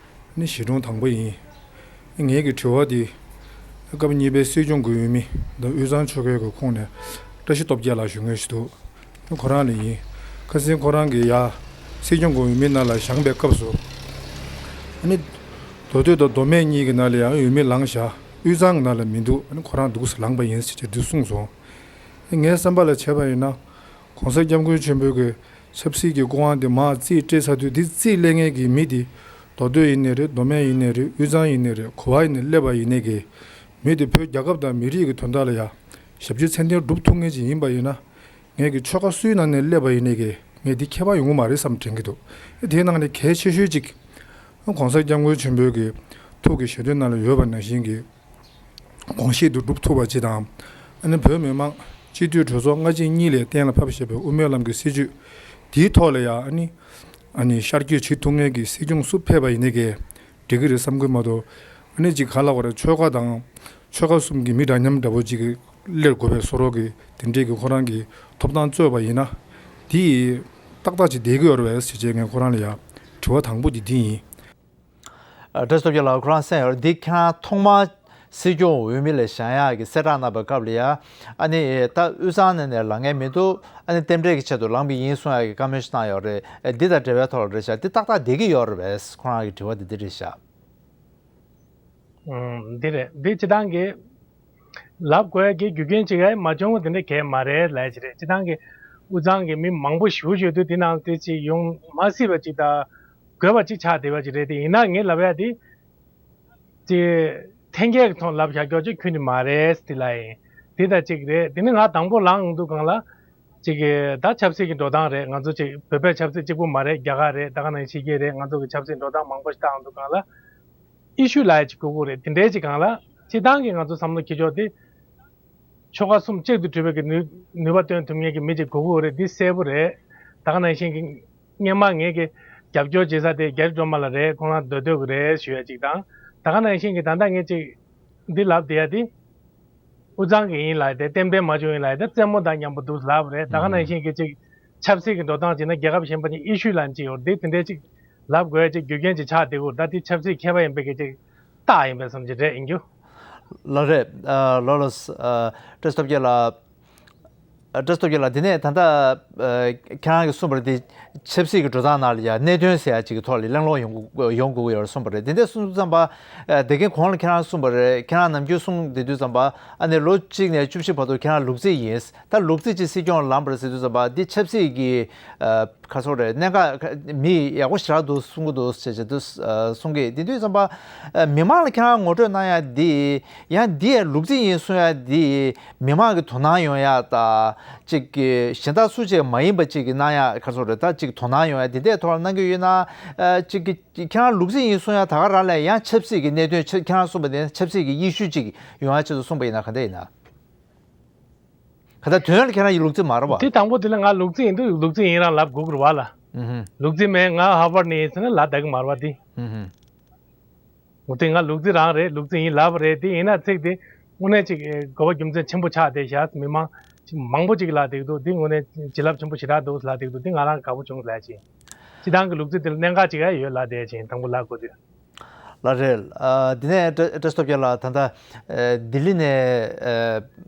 ནི་གཞིས་གྲོང་དང་པོ་ཡིན། ངའི་གི་དྲི་བ་འདི་སྐབས་གཉིས་པའི་སྲིད་སྐྱོང་གི་འོས་མི་དང་དབུས་གཙང་ཆོལ་ཁའི་གི་ཁོངས་ནས་བཀྲ་ཤིས་སྟོབས་རྒྱལ་ལགས་ཞུ་མཁན་ཞིག་འདུག་ཁོ་རང་ལ་ཡིན། ཁ་སང་ཁོ་རང་གི་ཡ་སྲིད་སྐྱོང་གི་འོས་མི་ནང་ལ་བཞེངས་པའི་སྐབས་སུ། ཨ་ནི་མདོ་སྟོད་དང་མདོ་སྨད་གཉིས་ཀྱི་ནང་ལ་ཡང་འོས་མི་ལངས་བཞག་དབུས་གཙང་གི་ནང་ལ་མི་འདུག་ཨ་ནི་ཁོ་རང་འདུག་སེ་ལངས་པ་ཡིན་ཟེར་བྱས་འདི་གསུངས་སོང་། ངའི་བསམ་པ་ལ་བྱས་པ་ཡིན་ན། ༸གོང་ས་༸སྐྱབས་མགོན་ཆེན་པོའི་གི་ཆབ་སྲིད་ཀྱི་སྐུ་དབང་དེ་མར་རྩིས་སྤྲད་ཚར་དུས། འདི་རྩིས་སླེབས་མཁན་གྱི་མི་དེ་མདོ་སྟོད་ཡིན་ནའི་རེད། མདོ་སྨད་ཡིན་ནའི་རེད། དབུས་གཙང་ཡིན་ནའི་རེད། ག་པར་ཡིན་ནའི་སླེབས་པ་ཡིན་ནའི་གི་མི་དེ་བོད་རྒྱལ་ཁབ་དང་མི་རིགས་ཀྱི་དོན་དག་ལ་ཡ་ཞབས་ཕྱི་ཚད་ལྡན་སྒྲུབ་ཐུབ་མཁན་ཅིག་ཡིན་པ་ཡིན་ན། ངས་ཀྱི་ཆོལ་ཁ་སུའི་ནང་ནས་སླེབས་པ་ཡིན་ནའི་གི་ངས་འདི་ཁྱད་པར་ཡོང་གི་མ་རེད་བསམ་དྲན་གྱི་འདུག་དེའི་ནང་ནས་གལ་ཆེ་ཤོས་གཅིག ༸གོང་ས་༸སྐྱབས་མགོན་ཆེན་པོའི་གི་ཐུགས་ཀྱི་བཞེད་དོན་ནང་ལ་ཡོད་པ་ནང་བཞིན་གྱི་དགོངས་བཞེད་དུ་སྒྲུབ་ཐུབ་པ་ཅིག་དང་། ཨ་ནི་བོད་མི་མང་སྤྱི་འཐུས་གྲོས་ཚོགས་སྔ་ཕྱི་གཉིས་ལས་གཏན་ལ་ཕབ་བཞག་པའི་དབུ་མའི་ལམ་གྱི་སྲིད་བྱུས་དེའི་ཐོག་ལ་ཡང་ཨ་ནི་ཨ་ནི་ཤར་བསྐྱོད་བྱེད་ཐུབ་མཁན་གྱི་སྲིད་སྐྱོང་སུ་ཕེབས་པ་ཡིན་ནའི་གི་འགྲིག་གི་རེད་བསམ་གྱི་མ་གཏོགས། ཨ་ནི་ཅིག་ག་ལ་བ་རེད། ཆོལ་ཁ་དང་ཆོལ་ཁ་གསུམ་གྱི་མི་འདྲ་མཉམ་འདྲ་པོ་ཅིག་གི་སླེབས་དགོས་པའི་བཟོ་འདྲ་གི་དེ་འདྲས་ཀྱི་ཁོ་རང་གི་ཐོབ་ཐང་རྩོད་པ་ཡིན་ན། དེ་ཏག་ཏག་ཅིག་བསྡད་ཀྱི་ཡོད་རེད་པས་ཟེར་བྱས་ངས་ཁོ་རང་ལ་ཡང་དྲི་བ་དང་པོ་དེ་འདི་ཡིན། ཨ། བཀྲ་ཤིས་སྟོབས་རྒྱལ་ལགས། ཁོ་རང་གསན་ཡོད་རེད། འདི་ཁྱེད་རང་ཐོག་མར་སྲིད་སྐྱོང་འོས་མི་ལ་བཞེངས་ཡག་གི་གསལ་བསྒྲགས་གནང་བའི་སྐབས་ལ་ཡ། ཨ་ནི་ད་དབུས་གཙང་ནས་ནས་ལངས་མཁན་མི་འདུག་ཨ་ནི་རྟེན་འབྲེལ་གྱི་ཆེད་དུ་ལངས་པ་ཡིན་གསུང་ཡག་གི་བཀའ་མོལ་ཞིག་བཏང་ཡོད་རེད། ཨ། འདི་དང་འབྲེལ་བའི་ཐོག་ལ་རེད་ཤག་འདི་ཏག་ཏག་བསྡད་ཀྱི་ཡོད་རེད་པས། ཁོ་རང་གི་དྲི་བ་འདི་འདི་རེད་ཤག་ཨང་། འདི་རེད། འདི་སྤྱིར་བཏང་གི་ ལབ་དགོས་ཀྱི་རྒྱུ་རྐྱེན་ཅིག་ཡང་མ་བྱུང་བ་དེ་འདྲ་གས་མ་རེད་ལབ་ཀྱི་རེད། སྤྱིར་བཏང་གི་དབུས་གཙང་གི་མི་མང་པོ་ཞེ་པོ་ཅིག་ཡོད་དུས་དེ་ནང་དེ་ཅིག་ཡོང་མ་སྲིད་པ་ཅིག་དང་དགོས་པ་ཅིག་ཆགས་བསྡད་པ་ཅིག་རེད། དེ་ཡིན་ན་ངས་ལབ་ཡ་དེ་ཅིག་འཐེན་འཁྱེར་གྱི་ཐོག་ལབ་བཞག་རྒྱུ་ཅིག་ཁྱོན་ནས་མ་རེད་དེ་ལབ་ཡིན། དེ་ད་ཅིག་རེད། དེ་ནི་ང་དང་པོ་ལངས་འདུག་གང་ལ་ཅིག་གི་ད་ཆབ་སྲིད་ཀྱི་འགྲོ་སྟངས་རེད། ང་ཚོ་ཅིག་བོད་པའི་ཆབ་སྲིད་གཅིག་པུ་མ་རེད། རྒྱ་གར་རེད། ད་ག་ནང་བཞིན་ཕྱི་རྒྱལ་རེད། ང་ཚོ་གི་ཆབ་སྲིད་འགྲོ་སྟངས་མང་པོ་ཞིག་བལྟ་འདུག་གང་ལ་ཨི་ཤུ་ལབ་ཡ་ཅིག་དགོས་ཀྱི་རེད། དེ་འདྲའི་ཅིག་གང་ལ་སྤྱིར་བཏང་གི་ང་ཚོ་བསམ་བློ་འཁྱེར་ཕྱོགས་དེ་ཆོལ་ཁ་གསུམ་གཅིག་ཏུ་གྲུབ་པའི་གི་ནུས་ནུས་པ་སྟོན་ཐུབ་མཁན་གྱི་མི་ཅིག་དགོས་ཀྱི་རེད། འདི་གསལ་པོ་རེད། ད་ག་ནང་བཞིན་གྱི་སྔོན་མ་ངས་ཀྱི་རྒྱབ་སྐྱོར་བྱེད་ས་དེ་རྒྱ་རི་སྒྲོལ་མ་ལགས་རེད། ཁོང་རང་སྡོད་སྡོད་ཀྱི་རེད་ཞུ་ཡ་ཅིག་དང་། ད་ག་ནང་བཞིན་གྱི་ད་ལྟ་ངས་ཅིག་འདི་ལབ་བསྡད་ཡ་དེ་དབུས་གཙང་གི་ཡིན་ལབ་ཡ་དེ་ཏན་ཏན་མ་བྱུང་ཡིན་ལབ་ཡ་དེ་རྩེད་མོ་དང་མཉམ་པོ་འདུག་ལབ་རེད། ད་ག་ནང་བཞིན་གྱི་ཅིག་ཆབ་སྲིད་ཀྱི་འགྲོ་སྟངས་བྱས་ན་རྒྱལ་ཁབ་གཞན་པ་ནས་ཨི་ཤུ་ལབ་ཅིག་ཡོད་རེད། དེ་དེ་འདྲའི་ཅིག་ལབ་དགོས་ཡ་ཅིག་རྒྱུ་རྐྱེན་ཅིག་ཆགས་བསྡད་ཀྱི་ཡོད་རེད། ད་དེ་ཆབ་སྲིད་མཁས་པ་ཡིན་པའི་གི་ཅིག་རྟགས་ཡིན་པའི་བསམ་གྱི་རེད་ཡིན་རྒྱུ། ལགས་རེད། ཨ་ལགས་ལགས། ཨ་བཀྲ་ཤིས་སྟོབས་རྒྱལ་ལགས། ཨ་བཀྲ་ཤིས་སྟོབས་རྒྱལ་ལགས། དེ་ནས་ད་ལྟ་ཨ་ཁྱེད་རང་གིས་གསུངས་པ་རེད། དེ་ཆབ་སྲིད་ཀྱི་འགྲོ་སྟངས་ནང་ལ་ཡང་གནད་དོན་ཟེར་ཡ་ཅིག་གི་ཐོག་ལ་གླེང་སློང་ཡོང་དགོས་ཡོང་དགོས་ཀྱི་ཡོད་རེད་གསུངས་པ་རེད། དེ་འདྲ་གསུངས་དུས་ཙམ་པ་ཨ་དེ་གིན་གོང་ལ་ཁྱེད་རང་གསུངས་པ་རེད། ཁྱེད་རང་ནམ་རྒྱུན་གསུངས་བསྡད་དུས་ཙམ་པ་ཨ་ནི་ལོ་གཅིག་ནས་བཅུ་བཞི་བར་དུ་ཁྱེད་རང་ལུག་རྫི་ཡིན། ད་ལུག་རྫི་ཅིག་སྲིད་སྐྱོང་ལངས་པ་རེད་ཟེར་དུས་ཙམ་པ་འདི་ཆབ་སྲིད་ཀྱི་ཨ་ཁ་སོ་རེད། གནད་འགག་མི་ཡག་པོ་ཞེ་དྲག་འདུག་གསུང་གི་འདུག་ཟེར་བྱས་དུས་གསུང་གི། དེ་དུས་ཙམ་པ་མི་མང་ལ་ཁྱེད་རང་ངོ་སྤྲོད་གནང་ཡ་འདི་ཡང་འདི་ཡ་ལུག་རྫི་ཡིན་གསུང་ཡ་འདི་མི་མང་གི་དོ་སྣང་ཡོང་ཡ་ད་ཅིག་གི་གཞན་དག་སུ་ཅིག་མ་ཡིན་པ་ཅིག་གི་གནང་ཡ་ཁ་སོ་རེད། ད་ཅིག་དོ་སྣང་ཡོང་ཡ་འདི་འདྲའི་ཐོག་ལ་གནང་གི་ཡོད་ན་ཅིག་གི་ཁྱེད་རང་ལུག་རྫི་ཡིན་གསུང་ཡ་ད་ག་རང་ལ་ཡང་ཆབ་སྲིད་ཀྱི་གནད་དོན་ཁྱེད་རང་གསུངས་པ་དེ་ཆབ་སྲིད་ཀྱི་ཡེ་ཤུ་ཅིག་ཡོང་ཡ་ཆེད་དུ་གསུངས་པ་ཡིན་ན་ག་འདྲ་ཡིན་ན། ག་ད་དོན་ལ་ཁྱེད་རང་ཡི་ལུག་རྫི་མ་རེད་བ། དེ་དང་པོ་དེ་ལ་ང་ལུག་རྫི་ཡིན་དུས་ལུག་རྫི་ཡིན་རང་ལབ་དགོས་ཀྱི་རེད་བ་ལ། ཨུ་ཧུམ། ལུག་རྫི་མེད་ང་ཧར་ཝརཌ་ནས་ཡིན་ཟེར་ན་ལབ་བསྡད་ཀྱི་མ་རེད་བ་དེ། ཨུ་ཧུམ། འོ་དེ་ང་ལུག་རྫི་རང་རེད། ལུག་རྫི་ཡིན་ལབ་པ་རེད། དེ་ཡིན་ན་ཚིག་དེ་དངོས་གནས་ཅིག་དགོས་པ་རྒྱུ་མཚན་ཆེན་པོ་ཆགས་བསྡད་ཤག་མི་མང་ཅིག་མང་པོ་ཅིག་ལབ་བསྡད་ཀྱི་འདུག་དེ་དངོས་གནས་བྱིན་རླབས་ཆེན་པོ་ཞེ་དྲག་འདུག་ལབ་བསྡད་ཀྱི་འདུག་དེ་ང་རང་དགའ་པོ་བྱུང་ལབ་ཅིང་། སྤྱིར་བཏང་གི་ལུག་རྫི་དེ་ལ་གནད་འགག་ཅིག་ཡང་ཡོད་ལབ་བསྡད་ཅིང་དང་པོ་ལབ་དགོས་དུས། ལགས་རེད། ཨ་འདི་ནས་བཀྲ་བཀྲ་ཤིས་སྟོབས་རྒྱལ་ལགས། ད་ལྟ་ཨ་ལྡི་ལི་ནས་ཨ་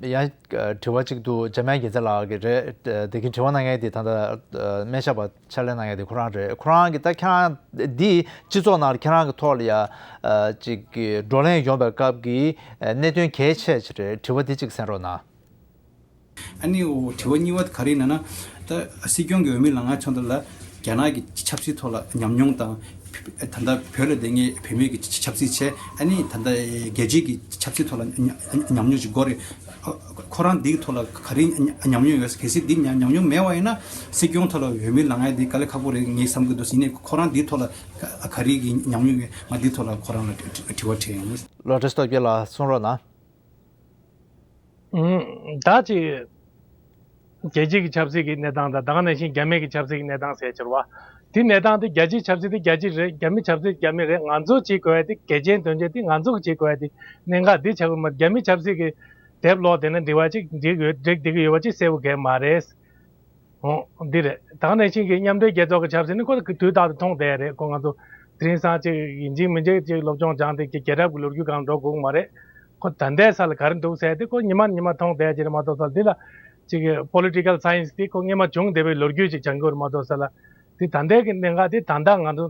ཡང་ཨ་དྲི་བ་གཅིག་འདུག་འཇམ་དབྱངས་རྒྱལ་མཚན་ལགས་ཀྱི་རེད། ཨ་དེ་གིན་དྲི་བ་གནང་མཁན་དེ་ད་ལྟ་ཨ་སྨན་ཞབས་པ་ཕྱག་ལས་གནང་མཁན་དེ་ཁོ་རང་རེད། ཁོ་རང་གིས་ད་ཁྱེད་རང་འདི་སྤྱི་ཚོགས་ནང་ལ་ཁྱེད་རང་གི་ཐོག་ལ་ཡ་ཨ་ཅིག་གི་བགྲོ་གླེང་ཡོང་བའི་སྐབས་ཀྱི་ཨ་གནད་དོན་གལ་ཆེ་ཆེ་རེད། དྲི་བ་འདི་གཅིག་གསན་རོགས་གནང་། ཨ་ནི་འོ་དྲི་བ་གཉིས་པ་དེ་ག་རེ་ཡིན་ན་ན། ད་སྲིད་སྐྱོང་གི་འོས་མི་ལངས་ཚོད་ལ་རྒྱ་ནག་གི་ཆབ་སྲིད་ཐོག་ལ་ཉམས་མྱོང་དང་། ད་ལྟ་བོད་ལ་བསྡད་མཁན་བོད་མི་གི་ཆབ་སྲིད་བྱས། ཨ་ནི་ད་ལྟ་རྒྱལ་སྤྱིའི་གི་ཆབ་སྲིད་ཐོག་ལ་ཉམས་ཉམས་མྱོང་ཞིག་དགོས་རེད། ཁོ་རང་འདིའི་ཐོག་ལ་ག་རེ་ཉམས་མྱོང་ཡོད། གལ་སྲིད་འདི་ཉམས་མྱོང་མེད་པ་ཡིན་ན་སྲིད་སྐྱོང་ཐོག་ལ་འོས་མི་ལངས་ཡ་འདི་དཀའ་ལས་ཁག་པོ་རེད་ངས་བསམ་གི་འདུག་ཡིན་ནའི་ཁོ་རང་འདིའི་ཐོག་ལ་ག་རེ་གི་ཉམས་མྱོང་ཡོད། ང་འདིའི་ཐོག་ལ་ཁོ་རང་ལ་དྲི་བ་དྲིས་ཡིན། ལགས་བཀྲ་ཤིས་སྟོབས་རྒྱལ་ལགས་གསུང་རོགས་གནང་། ཨང་། ད་ཅིག་རྒྱལ་སྤྱིའི་གི་ཆབ་སྲིད་ཀྱི་གནས་སྟངས་དང་ད་ག་ནང་བཞིན་རྒྱ་མིའི་གི་ཆབ་སྲིད་ཀྱི་གནས་སྟངས་ཟེར་ཕྱིར་བ། དེ་གནས་སྟངས་དེ་རྒྱལ་སྤྱིའི་ཆབ་སྲིད་དེ་རྒྱལ་སྤྱི་རེད། རྒྱ་མི་ཆབ་སྲིད་རྒྱ་མི་རེད། ང་ཚོ་བྱེད་དགོས་ཡ་དེ་གལ་ཆེན་དོན་ཆེན་དེ་ང་ཚོ་གི་བྱེད་དགོས་ཡ་དེ་གནད་འགག་འདི་ཆགས་ཀྱི་མ་རེད། རྒྱ་མི་ཆབ་སྲིད་ཀྱི་དེབ་ཀློག་བསྡད་ན་འགྲིག་པ་ཅིག་འགྲིག་ཡོད་འགྲིག་བསྡད་ཀྱི་ཡོད་པ་ཅིག་གསལ་པོ་གང་ཡང་མ་རེད། འོ་འདི་རེད། ད་ག་ནང་བཞིན་གྱི་མཉམ་འབྲེལ་རྒྱལ་ཚོགས་ཀྱི་ཆབ་སྲིད་ནི་ཁོ་དུས་རྟག་ཏུ་མཐོང་བསྡད་རེད། ཁོ་ང་ཚོ་དེ་རིང་སང་ཅིག་ཡིན་གཅིག་མིན་གཅིག་ཅིག་སློབ་སྦྱོང་སྦྱངས་ཏེ་ཀྱི་རྒྱལ་རབས་ཀྱི་ལོ་རྒྱུས་སྒང་འགྲོ་དགོས་ཀྱི་མ་རེད། ཁོ་ད་ལྟའི་ས་ལ་ག་རེ་འདུག་ཟེར་ཏེ་ཁོ་ཉི་མ་ཉི་མ་མཐོང་བསྡད་ཀྱི་རེད་མ་གཏོགས་ས་ལ་འདི་ལ་ཅིག་གི་པོ་ལི་ཊི་ཀལ་སའེན་སི་དེ་ཁོ་སྔོན་མ་བྱུང་བསྡད་པའི་ལོ་རྒྱུས་ཅིག་སྦྱང་གི་ཡོད་རེད་མ་གཏོགས་ས་ལ་དེ་ད་ལྟའི་གི་གནད་འགག་དེ་ད་ལྟ་ང་ཚོ་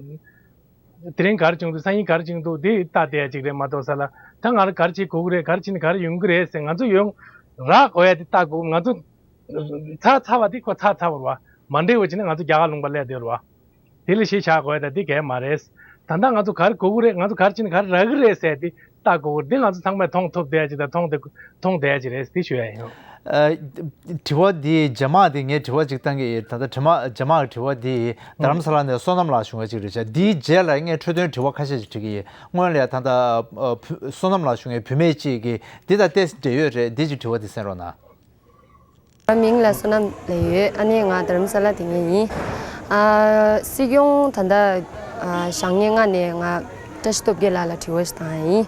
དེ་རིང་ག་རེ་བྱུང་འདུག་སང་ཉིན་ག་རེ་བྱུང་འདུག་དེ་ལྟ་བསྡད་ཡ་ཅིག་རེད་མ་གཏོགས་ས་ལ་ད་ང་རང་ག་རེ་བྱེད་དགོས་ཀྱི་རེད། ག་རེ་བྱས་ནས་ག་རེ་ཡོང་གི་རེད་ཟེར་ང་ཚོ་ཡོང་རག་དགོས་ཡ་དེ་ལྟ་དགོས། ང་ཚོ་ཚར་ཚར་བ་དེ་ཁོ་ཚར་ཚར་བ་རེད་བ། མ་འགྲིག་པ་བྱས་ན་ང་ཚོ་རྒྱ་གར་ལུང་པ་སླེབས་བསྡད་རེད་བ། དེ་ལ་གཞི་བཞག་དགོས་ཡ་ད་དེ་གས་མ་རེད། ད་ལྟ་ང་ཚོ་ག་རེ་དགོས་ཀྱི་རེད། ང་ཚོ་ག་རེ་བྱས་ནས་ག་རེ་རག་གི་རེད་ཟེར་དེ་ལྟ་དགོས་ཀྱི་རེད། དེ་ང་ཚོ་ཚང་མས་མཐོང་ཐུབ་བསྡད་ཡ་ཅིག་དང་མཐོང་བསྡད་མཐོང་བསྡད་ཡ་ཅིག་རེད་དེ་ཞུ་ཡ་ཡིན། ཨ། དྲི་བ་འདི་རྗེས་མ་དེ་ངས་དྲི་བ་ཅིག་བཏང་གི་ཡིན། ད་ལྟ་དྲི་མ་རྗེས་མ་གི་དྲི་བ་འདི་རྡ་རམ་ས་ལ་ནས་བསོད་ནམས་ལགས་ཞུ་མཁན་ཅིག་རེད་བྱས། འདིའི་རྗེས་ལ་ངས་འཕྲོས་དོན་དྲི་བ་ཁ་ཤས་ཤིག་དྲི་གི་ཡིན། སྔོན་ལ་ད་ལྟ་ཨ་བུ་བསོད་ནམས་ལགས་ཞུ་མཁན་བུད་མེད་ཅིག་གིས་འདི་དང་ཏོག་ཙམ་འབྲེལ་ཡོད་རེད། འདི་ཅིག་དྲི་བ་འདི་གསན་རོགས་གནང་། ང་མིང་ལ་བསོད་ནམས་ལབ་ཡོད། ཨ་ནི་ང་རྡ་རམ་ས་ལ་དེ་ངས་ཡིན། ཨ་སྲིད་སྐྱོང་ད་ལྟ་ཨ་བཞེངས་མཁན་སྔ་ནས་ང་བཀྲ་ཤིས་སྟོབས་རྒྱལ་ལགས་ལ་དྲི་བ་ཞིག་བཏང་ཡ་ཡིན།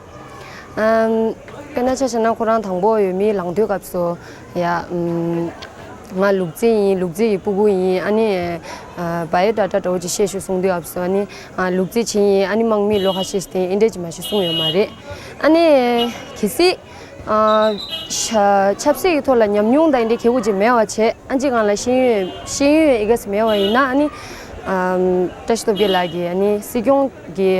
ཨམ། དཔེར་ན་ཆ་བཞག་ན་ཁོ་རང་དང་པོ་འོས་མི་ལངས་དུས་སྐབས་སུ་ཡ་ཨམ། ང་ལུག་རྫི་ཡིན། ལུག་རྫི་ཡི་སྤུ་གུ་ཡིན། ཨ་ནི་ཨ་བ་ཡོ་ཌ་ཊ་འདྲ་བོ་ཅིག་བཤད་ཤོག་གསུང་དུས་སྐབས་སུ་ཨ་ནི་ཨ་ལུག་རྫི་ཅིག་ཡིན། ཨ་ནི་དམག་མི་ལོ་ཁ་ཤས་ཤིག་བསྟེན་ཨེ་འདྲས་ཅིག་མ་གཞི་གསུངས་ཡོད་མ་རེད། ཨ་ནི་གལ་སྲིད། ཨ་ཆ་ཆབ་སྲིད་ཀྱི་ཐོག་ལ་ཉམས་མྱོང་དང་འདི་འདྲའི་ཁྱད་པར་ཅིག་མེད་པ་བྱས། ཨ་ཅེ་གང་ལ་ཤེས་ཡོན་ཤེས་ཡོན་ཨི་ག་ས་མེད་པ་ཡིན་ན། ཨ་ནི་ཨམ་བཀྲ་ཤིས་སྟོབས་རྒྱལ་ལགས་ཀྱིས་ཨ་ནི་སྲིད་སྐྱོང་གི་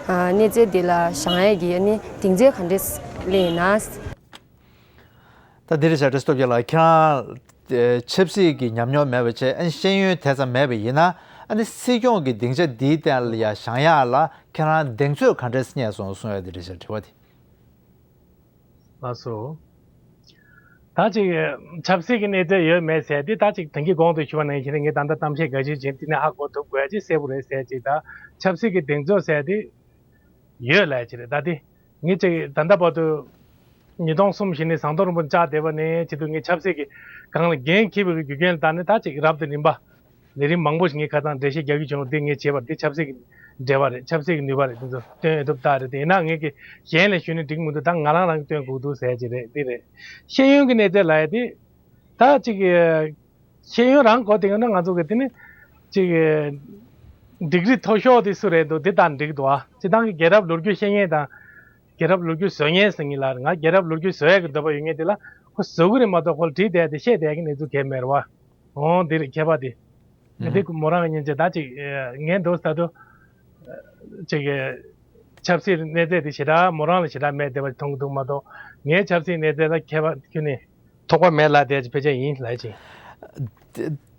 ཨ་གནས་ཚད་འདི་ལ་བཞེངས་ཡས་ཀྱི་ཨ་ནི་གདེང་ཚོད་ག་འདྲས་སླེབས་ཡིན་ན། ད་འདི་རེད་ཤག་བཀྲ་ཤིས་སྟོབས་རྒྱལ་ལགས། ཁྱེད་རང་ཆབ་སྲིད་ཀྱི་ཉམས་མྱོང་མེད་པ་བྱས། ཨ་ནི་ཤེས་ཡོན་དེ་ཙམ་མེད་པ་ཡིན་ན། ཨ་ནི་སྲིད་སྐྱོང་གི་སྡིངས་ཆ་འདིའི་སྟེང་ལ་ཡ་བཞེངས་ཡག་ལ་ཁྱེད་རང་གདེང་ཚོད་ག་འདྲས་རྙེད་སོང་གསུང་ཡག་འདི་རེད་ཤག་དྲི་བ་དེ། ལགས་སོ། ད་ཅིག་ཆབ་སྲིད་ཀྱི་གནས་ཚད་ཡོད་མེད་ཟེར་དེ། ད་ཅིག་ད་གིན་གོང་དུ་ཞུས་པ་ནང་བཞིན་ངས་ད་ལྟ་གཏམ་བཤད་འགའ་ཤས་བྱས། དེ་ནས་ཧ་གོ་ཐུབ་དགོས་ཅིག་གསལ་པོ་རེད་ཟེར་ཅིག་ད་ཆབ་སྲིད་ཀྱི་གདེང་ཚོད་ཟེར་དེ་ཡོད་ལབ་ཅིག་རེད། ད་དེ་ངས་ཅིག་ད་ལྟ་བར་དུ་ཉིས་སྟོང་གསུམ་བཞི་ནས་ཟམ་གདོང་རིན་པོ་ཆེ་བཅར་བསྡད་པ་ནས་བྱས་དུས། ངས་ཆབ་སྲིད་ཀྱི་སྒང་ལ་འགན་འཁྱེར་བའི་རྒྱུ་རྐྱེན་ལ་བརྟེན་ནས་ད་ཅིག་རབ་དང་རིམ་པ་ལས་རིམ་མང་པོ་ཞིག་ངས་ཁ་སང་འགྲེལ་བཤད་རྒྱག་གི་བྱུང་། འདི་ངས་བྱས་པ་འདི་ཆབ་སྲིད་ཀྱི་འབྲེལ་བ་རེད། ཆབ་སྲིད་ཀྱི་ནུས་པ་རེད། དེ་ཚོ་སྟོན་ཐུབ་རྟགས་རེད། དེ་ཡིན་ན་ངས་ཀྱི་གཞན་ལ་ཞུས་ནས་འགྲིག་མི་འདུག་ད་ང་རང་རང་གིས་སྟོན་དགོས་འདུག་ཟེར་གྱི་རེད། འདི་རེད། ཤེས་ཡོན་གྱི་གནས་ཚད་ལབ་ཡ་དེ། ད་ཅིག་ཤེས་ཡོན་རང་གོ་དེ་ཡིན་ན་ང་ཚོ་གི་དེ་ནི་ཅིག་ཌིག་རི་མཐོ་ཤོས་དེ་སུ་རེད་འདུག་དེ་དང་འགྲིག་འདུག་ཨ། སྤྱིར་བཏང་གི་རྒྱལ་རབས་ལོ་རྒྱུས་ཤེས་མཁན་དང་། རྒྱལ་རབས་ལོ་རྒྱུས་བཟོ་མཁན་ཟེར་མཁན་ལ། ང་རྒྱལ་རབས་ལོ་རྒྱུས་བཟོ་ཡ་གི་འདོད་པ་ཡོད་མཁན་དེ་ལ་ཁོ་བཟོ་གི་རེད་མ་གཏོགས། ཁོ་ལ་བྲིས་བསྡད་དེ་བཤད་བསྡད་ཀྱི་གནས་ཚུལ་གང་ཡང་མེད་རེད་བ། འོང་། འདི་རེད་ཁྱད་པར་དེ། ཨ། འདི་མོ་རང་གི་མཉེན་ཆས་ད་ཅིག་ངས་འདུག་ད་དུ་ཅིག་ཆབ་སྲིད་གནས་ཚད་དེ་ཞེ་དྲག་མོ་རང་ལ་ཞེ་དྲག་མེད་བསྡད་པ་མཐོང་གི་འདུག་མ་གཏོགས། ངའི་ཆབ་སྲིད་གནས་ཚད་ལ་ཁྱད་པར་ཁྱོན་ནས་ཐོགས་པ་མེད་ལབ་བསྡད་ཀྱི་ཕལ་ཆེར་ཡིན་ལབ་ཅིག་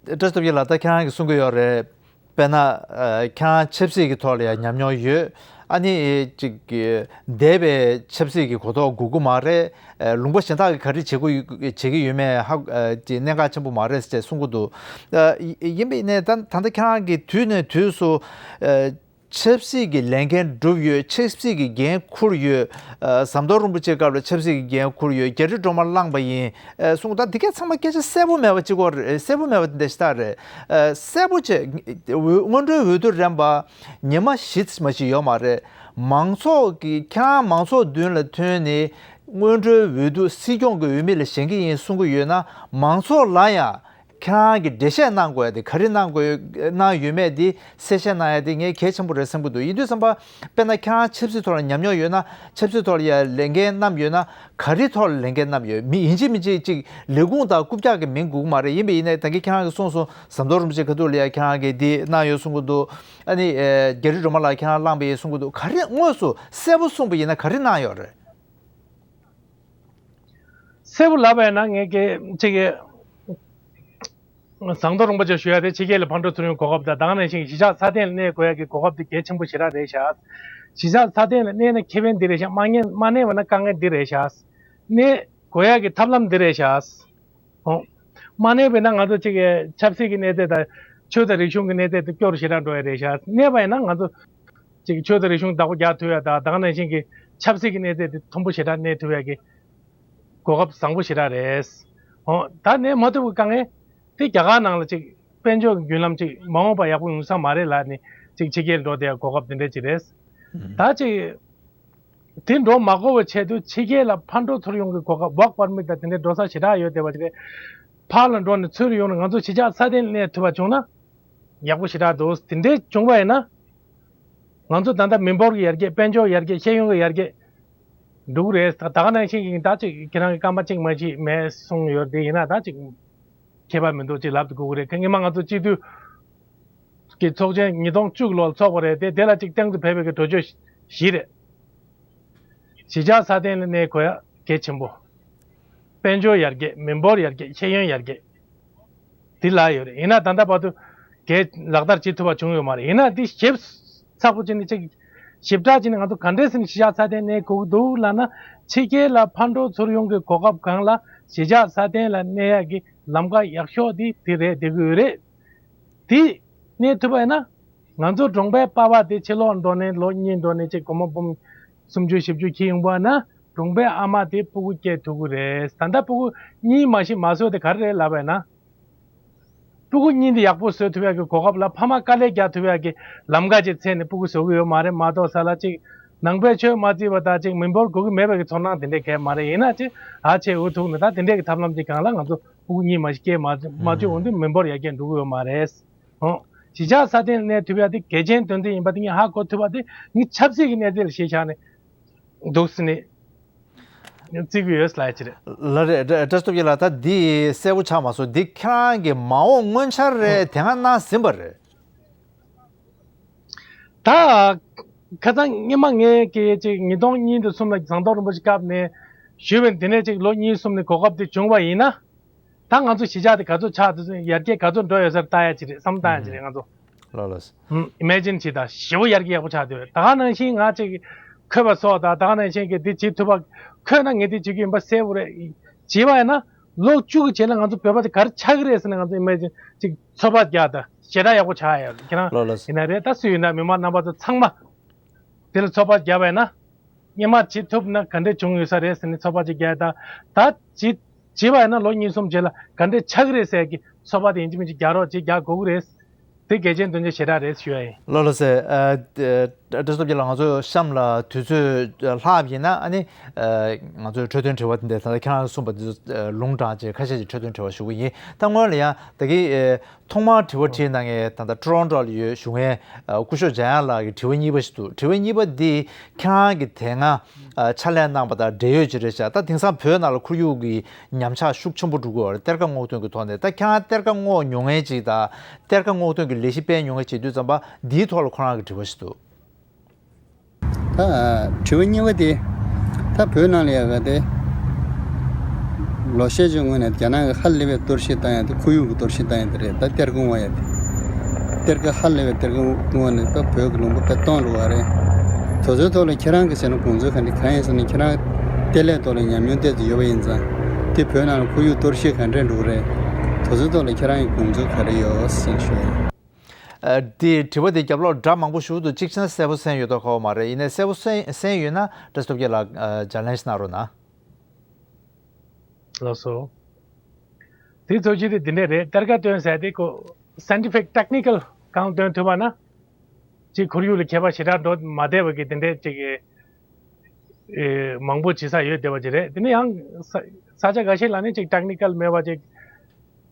བཀྲ་ཤིས་སྟོབས་རྒྱལ་ལགས། ད་ཁྱེད་རང་གིས་གསུང་གི་ཡོད་རེད། དཔེར་ན། ཨ། ཁྱེད་རང་ཆབ་སྲིད་ཀྱི་ཐོག་ལ་ཡང་ཉམས་མྱོང་ཡོད། ཨ་ནི་ཅིག་འདས་པའི་ཆབ་སྲིད་ཀྱི་གོ་རྟོགས་དགོས་ཀྱི་མ་རེད། ཨ། ལུང་པ་གཞན་དག་གིས་ག་རེ་བྱེད་དགོས་ཡོད། བྱེད་ཀྱི་ཡོད་མེད་ཧ། ཨ། ཅིག་གནད་འགག་ཆེན་པོ་མ་རེད་ཅེས་གསུང་གི་འདུག་ཨ། ཡིན་པ་ཡིན་ནའི་ད་ད་ལྟ་ཁྱེད་རང་གིས་དུས་ནས་དུས་སུ། ཨ། ཆབ་སྲིད་ཀྱི་ལས་འགན་བསྒྲུབས་ཡོད། ཆབ་སྲིད་ཀྱི་འགན་འཁུར་ཡོད། ཨ། ཟམ་གདོང་རིན་པོ་ཆེའི་སྐབས་ལ་ཆབ་སྲིད་ཀྱི་འགན་འཁུར་ཡོད། རྒྱ་རི་སྒྲོལ་མ་བླངས་པ་ཡིན། ཨ། གསུངས། ད་འདི་གས་ཚང་མ་སྐད་ཆ་གསལ་པོ་མེད་པ་གཅིག་པོ་རེད། གསལ་པོ་མེད་པ་འདི་འདྲ་ཞིག་ད་རེད། ཨ། གསལ་པོ་བྱས། འོས། སྔོན་འགྲོའི་འོས་བསྡུ་རན་པ་ཉི་མ་བཞི་ཙམ་ཞིག་ཡོད་མ་རེད། མང་ཚོགས་ཀྱི། ཁྱེད་རང་མང་ཚོགས་མདུན་ལ་ཐོན་ནས་སྔོན་འགྲོའི་འོས་བསྡུ། སྲིད་སྐྱོང་གི་འོས་མི་ལ་བཞེངས་ཀྱི་ཡིན་གསུང་གི་ཡོད་ན། མང་ཚོགས་ལ་ཡང་ཁྱེད་རང་གིས་འགྲེལ་བཤད་གནང་དགོས་ཡ་དེ་ག་རེ་གནང་དགོས། གནང་ཡོད་མེད་དེ་གསལ་བཤད་གནང་ཡ་དེ་ངས་གལ་ཆེན་པོ་རེད་བསམ་གྱི་འདུག་ཡིན་དུས་ཙམ་པ། དཔེར་ན་ཁྱེད་རང་ཆབ་སྲིད་ཐོག་ལ་ཉམས་མྱོང་ཡོད་ན། ཆབ་སྲིད་ཐོག་ལ་ཡ་ལས་འགན་བསྣམས་ཡོད་ན། ག་རེ་ཐོག་ལ་ལས་འགན་བསྣམས་ཡོད། མི་ཡིན་གཅིག་མིན་གཅིག་ཅིག་ལས་ཁུངས་དང་རྐུབ་བཀྱག་གི་མིང་དགོས་ཀྱི་མ་རེད། ཡིན་པ་ཡིན་ནའི་ད་གིན་ཁྱེད་རང་གིས་གསུངས་སོང་། ཟམ་གདོང་རིན་པོ་ཆེ་ཁ་ཐུག་ལ་ཡ་ཁྱེད་རང་གིས་འདི་གནང་ཡོད་གསུང་གི་འདུག་ཨ་ནི། ཨེ། རྒྱ་རི་སྒྲོལ་མ་ལགས་ཁྱེད་རང་བླངས་པ་ཡིན་གསུང་གི་འདུག་ག་རེ་དངོས་སུ་གསལ་པོ་གསུངས་པ་ཡིན་ན་ག་རེ་གནང་ཡོད་རེད། གསལ་པོ་ལབ་པ་ཡིན་ན། ངས་ཀྱི་ཅིག་གི་ཟམ་གདོང་རིན་པོ་ཆེར་ཞུ་ཡ་དེ། ཕྱི་རྒྱལ་ལ་ཕར་འགྲོ་ཚུར་ཡོང་གོ་སྐབས་དང་། ད་ག་ནང་བཞིན་གཞིས་ཆགས་སྲ་བརྟན་ལ་གནས་དགོས་ཡ་གི་གོ་སྐབས་དེ་གལ་ཆེན་པོ་ཞེ་དྲག་རེད་ཤག་གཞིས་ཆགས་སྲ་བརྟན་ལ་གནས་ན་ཁེ་ཕན་འདི་རེད་ཤག་མ་གནས། མ་གནས་པ་ན་དཀའ་ངལ་འདི་རེད་ཤག་གནས་དགོས་ཡ་གི་ཐབས་ལམ་འདི་རེད་ཤག་འོ། མ་གནས་པས་ན་ང་ཚོ་གཅིག་གི་ཆབ་སྲིད་ཀྱི་གནས་ཚད་དང་ཆོས་དང་རིག་གཞུང་གི་གནས་ཚད་དེ་སྐྱོ་རུ་ཞེ་དྲག་འགྲོ་ཡ་རེད་ཤག་གནས་པ་ཡིན་ན་ང་ཚོ་གཅིག་ཆོས་དང་རིག་གཞུང་བདག་པོ་རྒྱག་ཐུབ་ཡ་དང་། ད་ག་ནང་བཞིན་གྱི་ཆབ་སྲིད་ཀྱི་གནས་ཚད་དེ་མཐོན་པོ་ཞེ་དྲག་གནས་ཐུབ་ཡ་གི་གོ་སྐབས་བཟང་པོ་ཞེ་དྲག་རེད། འོ། ད་གནས་མ་ཐུབ་ཀྱི་དཀའ་ངལ་དེ་རྒྱ་གར་ནང་ལ་གཅིག་དཔལ་འབྱོར་གྱི་བརྒྱུད་ལམ་གཅིག་མ་འོངས་པ་ཡག་པོ་ཡོང་ས་མ་རེད་ལབ་ནས་གཅིག་ཕྱི་རྒྱལ་འགྲོ་བསྡད་ཡ་གོ་སྐབས་དེ་འདྲ་གཅིག་རེད། ད་གཅིག་དེ་འགྲོ་མ་དགོས་པའི་ཆེད་དུ་ཕྱི་རྒྱལ་ལ་ཕར་འགྲོ་ཚུར་ཡོང་གི་གོ་སྐབས། work permit དང་དེ་འདྲའི་འགྲོ་ས་ཞེ་དྲག་ཡོད་བསྡད་པ་ཅིག་རེད། ཕར་ལ་འགྲོ་ནས་ཚུར་ཡོང་ནས་ང་ཚོ་གཞིས་ཆགས་སྲ་བརྟན་ལ་གནས་ཐུབ་པ་བྱུང་ན་ཡག་པོ་ཞེ་དྲག་འདུག་དེ་འདྲའི་བྱུང་བ་ཡིན་ན་ང་ཚོ་ད་ལྟ་མི་འབོར་གྱི་ཡར་རྒྱས། དཔལ་འབྱོར་ཡར་རྒྱས། ཤེས་ཡོན་གྱི་ཡར་རྒྱས་འགྲོ་གི་རེད། ད་ག་ནང་བཞིན་གྱི་ད་ཅིག་ཁྱེད་རང་གི་སྐར་མ་གཅིག་མ་གཅིག་མེད་གསུངས་ཡོད། དེ་ཡིན་ན་ད་ཅིག་ཁྱད་པར་མི་འདུག་ཅེས་ལབ་ཏུ་དགོས་ཀྱི་རེད། སྔོན་མ་ང་ཚོ་སྤྱི་འཐུས་ཀྱི་ཚོགས་ཆེན་ཉིས་སྟོང་བཅུ་ལོར་ཚོགས་པ་རེད་དེ། དེ་ལ་ཅིག་སྟེང་དུ་ཕེབས་པའི་གི་གྲོས་ཆོད་བཞི་རེད། གཞིས་ཆགས་སྲ་བརྟན་ལ་གནས་དགོས་ཡ་གལ་ཆེན་པོ། དཔལ་འབྱོར་ཡར་རྒྱས། མི་འབོར་ཡར་རྒྱས། ཤེས་ཡོན་ཡར་རྒྱས། འདི་ལ་ཡོད་རེད། ཡིན་ན་ད་ལྟ་བར་དུ་གས་ལག་བསྟར་བྱེད་ཐུབ་པ་བྱུང་ཡོད་མ་རེད། ཡིན་ན་འདི་ཞིབ་ཚགས་པོ་བྱས་ནས་ཅིག་ཞིབ་ཕྲ་བྱས་ནས་ང་ཚོ་ག་འདྲས་ཟེར་ནས་གཞིས་ཆགས་སྲ་བརྟན་གནས་དགོས་ཀྱི་འདུག་ལབ་ན། ཕྱི་རྒྱལ་ལ་ཕར་འགྲོ་ཚུར་ཡོང་གི་གོ་སྐབས་སྒང་ལ་གཞིས་ཆགས་སྲ་བརྟན་ལ་གནས་ཡག་གི་ལམ་ཁ་ཡག་ཤོས་དེ་དེ་རེད། བསྡད་ཀྱི་ཡོད་རེད། དེ་གནས་ཐུབ་པ་ཡིན་ན་ང་ཚོ་གྲོང་པའི་པ་ཕ་དེ་ཕྱི་ལོགས་འགྲོ་ནས་ལོ་གཉིས་འགྲོ་ནས་ཅིག་སྒོར་མོ་འབུམ་སུམ་ཅུ་བཞི་བཅུ་འཁྱེར་ཡོང་པ་ན། གྲོང་པའི་ཨ་མ་དེ་སྤུ་གུ་སྐྱེ་ཐུབ་ཀྱི་རེད། ད་ལྟ་སྤུ་གུ་གཉིས་མ་གཞི་མ་བཟོས་དེ་ག་རེ་རེད་ལབ་པ་ཡིན་ན། སྤུ་གུ་གཉིས་འདི་ཡག་པོ་བཟོ་ཐུབ་ཡག་གི་གོ་སྐབས་ལ་ཕ་མ་དཀའ་ལས་རྒྱག་ཐུབ་ཡག་གི་ལམ་ཁ་ཅིག་འཚོལ་ནས་སྤུ་གུ་བཟོ་གི་ཡོད་མ་རེད། མ་གཏོགས་ས་ལ་ཅིག་ནང་པའི་ཆོས་མ་བརྩིས་པ་དང་ཅིག་མི་འབོར་དགོས་ཀྱི་མེད་པའི་གི་ཚོར་སྣང་དེ་འདྲས་གང་ཡང་མ་རེད། ཡིན་ན་ཅིག་ཨ་ཆེ་འུ་ཐུག་ནས་ད་དེ་འདྲས་གི་ཐབས་ལམ་ཅིག་སྒང་ལ་ང་ཚོ་སྤུ་གུ་གཉིས་མ་གཞི་སྐྱེ་མ་མ་བཅུག་འོང་དུས་མི་འབོར་ཡར་རྒྱས་འགྲོ་གི་ཡོད་མ་རེད། ཨོ། གཞིས་ཆགས་སྲ་བརྟན་ལ་གནས་ཐུབ་ཡག་དེ་གལ་ཆེན་དོན་ཚན་ཡིན་པ་དེ་ངས་ཧ་གོ་ཐུབ་པ་དེ་ངས་ཆབ་སྲིད་ཀྱི་གནས་ཚད་ལ་གཞི་བཞག་ནས་འདུག་ཟེར་ནས་བརྩི་གི་ཡོད་ལབ་ཀྱི་རེད། ལགས་རེད། བཀྲ་བཀྲ་ཤིས་སྟོབས་རྒྱལ་ལགས། ད་འདི་གསལ་པོ་ཆགས་མ་སོང་། འདི་ཁྱེད་རང་གི་མ་འོངས་སྔོན་འཆར་རེད། དེ་སྔ་གནང་ཟིན་པ་རེད། ད་ཁ་སང་སྔོན་མ་ངས་ཀྱི་ཅིག་ཉིས་སྟོང་གཉིས་དང་གསུམ་ལ་ཟམ་གདོང་རིན་པོ་ཆེ་སྐབས་ནས་ ཞུས་པའི་འདི་ནས་ཅིག་ལོ་གཉིས་གསུམ་ནས་གོ་སྐབས་དེ་བྱུང་བ་ཡིན་ན། ད་ང་ཚོ་གཞིས་ཆགས་དེ་ག་ཚོད་ཆགས་འདུག་ཡར་རྒྱས་ག་ཚོད་འགྲོ་ཡོད་ཟེར་ལྟ་ཡ་ཅིག་རེད། བསམ་བློ་བཏང་ཡ་ཅིག་རེད་ང་ཚོ། ལགས་ལགས། ཨིམ་ཨི་མེ་ཇིན་བྱེད་དང་ཞེ་པོ་ཡར་རྒྱས་ཡག་པོ་ཆགས་འདུག་ད་ག་ནང་བཞིན་ང་ཅིག་འཁོད་པ་སོགས་དང་ད་ག་ནང་བཞིན་གྱི་འདི་བྱེད་ཐུབ་པ། འཁོད་ན་ངས་འདི་བྱེད་རྒྱུ་ཡིན་པ་གསལ་པོ་རེད། བྱེད་པ་ཡིན་ན་ལོ་བཅུ་གི་རྗེས་ལ་ང་ཚོ་བོད་པ་དེ་ག་རེ་ཆགས་ཀྱི་རེད་ཟེར་ནས་ང་ཚོ་ཨིམ་ཨི་མེ་ཇིན་ཅིག་ཚོད་དཔག་རྒྱག་དང་ཞེ་དྲག་ཡག་པོ་ཆགས་ཡོད། ཁྱེད་རང་ལགས་ལགས། ཡིན་ན་རེད། ད་སུ་ཡིན་ན་མི་མང་རྣམ་པ་ཚོ་ཚང་མ་དེ་ལ་ཚོད་དཔག་བརྒྱབ་པ་ཡིན་ན། སྔོན་མ་བྱེད་ཐུབ་ན་ག་འདྲས་བྱུང་ཡོད་ས་རེད་ཟེར་ནས་ཚོད་དཔག་ཅིག་རྒྱག་ཡ་དང་། ད་བྱེད་བྱེད་པ་ཡིན་ན་ལོ་གཉིས་གསུམ་རྗེས་ལ་ག་འདྲས་ཆགས་ཀྱི་རེད་ཟེར་གྱི་ཚོད་དཔག་དེ་ཡིན་གཅིག་མིན་གཅིག་རྒྱག་རོགས་ཅིག་རྒྱག་དགོས་ཀྱི་རེད། དེ་གལ་ཆེན་དོན་ཆེན་ཞེ་དྲག་རེད་ཞུ་ཡ་ཡིན། ལགས་ལགས་སེ། ཨ་བཀྲ་ཤིས་སྟོབས་རྒྱལ་ལགས། ང་ཚོ་གཤམ་ལ་དུས་ཚོད་ལྷག་པ་ཡིན་ན་ཨ་ནི་ཨ་ང་ཚོའི་འཕྲོས་དོན་དྲི་བ་དེ་འདྲ་ད་ལྟ་ཁྱེད་རང་གསུངས་པ་འདི་ཚོ་ལུང་དྲངས་བྱས་ཁ་ཤས་ཀྱི་འཕྲོས་དོན་དྲི་བ་ཞུ་གི་ཡིན། ད་སྔོན་ལ་ཡང་ད་གི་ཨ་ཐོག་མར་དྲི་བ་དྲིས་གནང་མཁན་ད་ལྟ་ཊོ་རོན་ཊོ་ལ་ཡོད་བཞུགས་མཁན་ཨ་སྐུ་ཞབས་འཇམ་དབྱངས་ལགས་ཀྱི་དྲི་བ་གཉིས་པ་ཞིག་འདུག་དྲི་བ་གཉིས་པ་འདི་ཁྱེད་རང་གིས་དེ་སྔ་ཨ་ཕྱག་ལས་གནང་པ་དང་འབྲེལ་ཡོད་ཅིག་རེད་ཤག་ད་དེང་སང་བོད་ནང་ལ་ཁོར་ཡུག་གི་ཉམས་ཆག་ཤུགས་ཆེན་པོ་འགྲོ་གི་ཡོད་རེད། གཏེར་ཁ་སྔོག་འདོན་གྱི་ཐོག་ནས། ད་ཁྱེད་རང་གཏེར་ཁ་སྔོག་མྱོང་མཁན་ཅིག་དང་གཏེར་ཁ་སྔོག་འདོན་གྱི་ལས་གཞི་སྤེལ་མྱོང་མཁན་ཅིག་ཡིན་དུས་ཙམ་པ་འདིའི་ཐོག་ལ་ཁོ་རང་གི་དྲི་བ་ཞིག་འདུག་ད་དྲི་བ་གཉིས་པ་དེ། ད་བོད་ནང་ལ་ཡ་ག་དེ་ལོ་ཤས་ཀྱི་སྔོན་ནས་རྒྱ་ནག་གིས་ཧ་ལས་པའི་གཏོར་བཤིག་བཏང་ཡ་དེ་ཁོར་ཡུག་གི་གཏོར་བཤིག་བཏང་ཡ་དེ་རེད། ད་གཏེར་ཁ་སྔོག་ཡ་དེ། གཏེར་ཁ་ཧ་ལས་པའི་གཏེར་ཁ་སྔོག་ནས་ད་བོད་ཀྱི་ལུང་པ་དཔེ་སྟོང་རུ་བ་རེད། དེ་ཚོའི་ཐོག་ལ་ཁྱེད་རང་གི་བྱས་ན་དགོངས་ཚུལ་ག་འདྲ་གང་ཡིན་ཟེར་ན། ཁྱེད་རང་གཏེར་ལས་ཐོག་ལ་ཉམས་མྱོང་ཏོག་ཙམ་ཡོད་པ་ཡིན་ཙང་། དེ་བོད་ནང་ལ་ཁོར་ཡུག་གཏོར་བཤིག་ག་འདྲས་འགྲོ་གི་རེད། དེ་ཚོའི་ཐོག་ལ་ཁྱེད་རང་གི་དགོངས་ཚུལ་ག་རེ་ཡོད་ཟེར་ཞུ་ཡ་ཡིན། ཨ་དེ་དྲི་བ་དེ་རྒྱབ་ལོགས་སྒྲ་མང་པོ་ཞུ་འདུག་གཅིག་བྱས་ན་གསལ་པོ་གསན་ཡོད་མདོག་ཁ་པོ་མ་རེད། ཡིན་ནའི་གསལ་པོ་གསན་གསན་ཡོད་ན་བཀྲ་ཤིས་སྟོབས་རྒྱལ་ལགས་ཨ་སྦྱང་ལན་ཞིག་གནང་རོགས་གནང་། ལགས་སོ། དེའི་ཐོག་ཅིག་དེ་འདི་འདྲས་རེད། གཏེར་ཁ་བཏོན་ཟེར་དེ་ཁོ་སའེན་ཊི་ཕིག་ཊེག་ནི་ཀལ་གང་བཏོན་ཐུབ་པ་ན། ཅིག་ཁོར་ཡུག་ལ་ཁྱད་པར་ཞེ་དྲག་འགྲོ་མ་བསྡད་པ་གི་དེ་འདྲས་ཅིག་གི་ཨེ་མང་པོ་བྱེད་ས་ཡོད་བསྡད་པ་ཅིག་རེད། དེ་ནས་ཡང་ས་ས་ཆ་འགའ་ཤས་ལ་ནི་ཅིག་ཊེག་ནི་ཀལ་མེད་པ་ཅིག་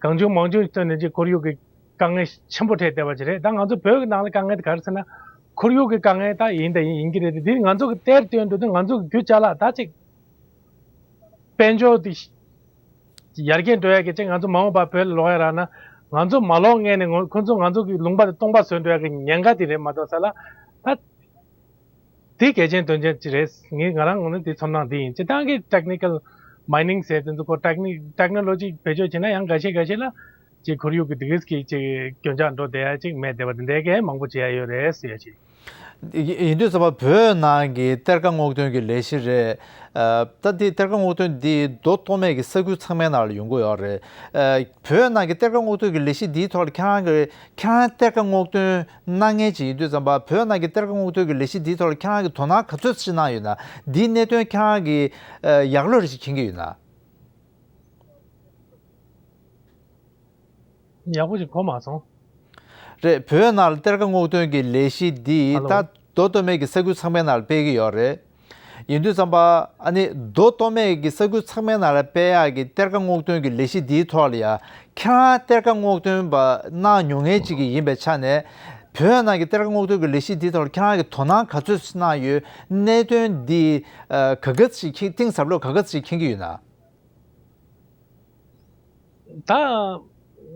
གང་བྱུང་མང་བྱུང་བཏོན་ནས་ཅིག་ཁོར་ཡུག་གི་དཀའ་ངལ་ཆེན་པོ་འཕྲད་བསྡད་པ་ཅིག་རེད། ད་ང་ཚོ་བོད་ཀྱི་ནང་ལ་དཀའ་ངལ་དེ་ག་རེ་ཟེར་ན། ཁོར་ཡུག་གི་དཀའ་ངལ་ད་ཡིན་ད་ཡིན་ཡིན་གྱི་རེད་དེ། དེ་ང་ཚོ་གི་གཏེར་བཏོན་འགྲོ་དུས་ང་ཚོ་གི་རྒྱུ་ཅ་ལག་ད་ཅིག་དཔལ་འབྱོར་དེ་ཡར་རྒྱས་འགྲོ་ཡ་གི་ཅིག་ང་ཚོ་མ་འོངས་པ་བོད་ལ་ལོག་ཡ་རག་ན། ང་ཚོ་མ་ལོག་སྔོན་ནས་ངོ་ཁོ་ཚོ་ང་ཚོ་གི་ལུང་པ་དེ་སྟོང་པ་བཟོས་འགྲོ་ཡ་གི་ཉེན་ཁ་དེ་རེད་མ་གཏོགས་ས་ལ་ད། དེ་གལ་ཆེན་དོན་ཆེན་ཅིག་རེད། ངས་ང་རང་ངོས་ནས་དེ་ཚོར་སྣང་དེ་ཡིན། སྤྱིར་བཏང་གི་ཊེག་ནི་ཀལ་མའི་ནིང་ཟེར་དེ་ཚོ་ཁོ་ཊེག་ནི་ཊེག་ནོ་ལོ་ཇི་བེད་སྤྱོད་བྱས་ན་ཡང་འགའ་ཤས་འགའ་ཤས་ལ་ཅིག་ཁོར་ཡུག་གི་དེ་གིས་ཀྱི་ཅིག་སྐྱོན་ཆག་འགྲོ་བསྡད་ཡ་ཅིག་མེད་བསྡད་པ་དེ་འདྲའི་གས་མང་པོ་བྱེད་ཡ་ཡོད་རེད་ཟེར་ཡ་ཅིག་ཡིན་དུས་ཙམ་པ་བོད་ནང་གི་གཏེར་ཁ་སྔོག་འདོན་གྱི་ལས་གཞི་རེད། ཨ་ད་དེ་གཏེར་ཁ་སྔོག་འདོན་འདི་མདོ་སྟོད་སྨད་ཀྱི་ས་ཁུལ་ཚང་མའི་ནང་ལ་ཡོང་གི་ཡོད་རེད། ཨ་བོད་ནང་གི་གཏེར་ཁ་སྔོག་འདོན་གྱི་ལས་གཞི་འདིའི་ཐོག་ལ་ཁྱེད་རང་གི་ཁྱེད་རང་གཏེར་ཁ་སྔོག་འདོན་གནང་མཁན་ཅིག་ཡིན་དུས་ཙམ་པ། བོད་ནང་གི་གཏེར་ཁ་སྔོག་འདོན་གྱི་ལས་གཞི་འདིའི་ཐོག་ལ་ཁྱེད་རང་གིས་དོ་སྣང་ག་ཚོད་ཅིག་གནང་ཡོད་ན། འདིའི་གནད་དོན་ཁྱེད་རང་གིས་ཨ་ཡག་ལོས་ཅིག་མཁྱེན་གྱི་ཡོད་ན། ཡག་པོ་ཅིག་གོ་མ་སོང་། རེད། བོད་ནང་ལ་གཏེར་ཁ་སྔོག་འདོན་གྱི་ལས་གཞི་འདི་ཧ་ལོ། ད་མདོ་སྟོད་སྨད་ཀྱི་ས་ཁུལ་ཚང་མའི་ནང་ལ་སྤེལ་གྱི་ཡོད་རེད། ཡིན་དུས་ཙམ་པ་ཨ་ནི་མདོ་སྟོད་སྨད་ཀྱི་ས་ཁུལ་ཚང་མའི་ནང་ལ་སྤེལ་ཡག་གི་གཏེར་ཁ་སྔོག་འདོན་གྱི་ལས་གཞི་འདིའི་ཐོག་ལ་ཡ་ཁྱེད་རང་གཏེར་ཁ་སྔོག་འདོན་པ་གནང་མྱོང་མཁན་ཅིག་གི་ཡིན་པའི་ཆ་ནས། བོད་ནང་གི་གཏེར་ཁ་སྔོག་འདོན་གྱི་ལས་གཞི་འདིའི་ཐོག་ལ་ཁྱེད་རང་གིས་དོ་སྣང་ག་ཚོད་གནང་ཡོད། གནད་དོན་འདི་ཨ་ག་ག་ཙམ་ཞིག་མཁྱེན། གཏིང་ཟབ་ལོས་ག་ག་ཙམ་ཞིག་མཁྱེན་གྱི་ཡོད་ན། ད་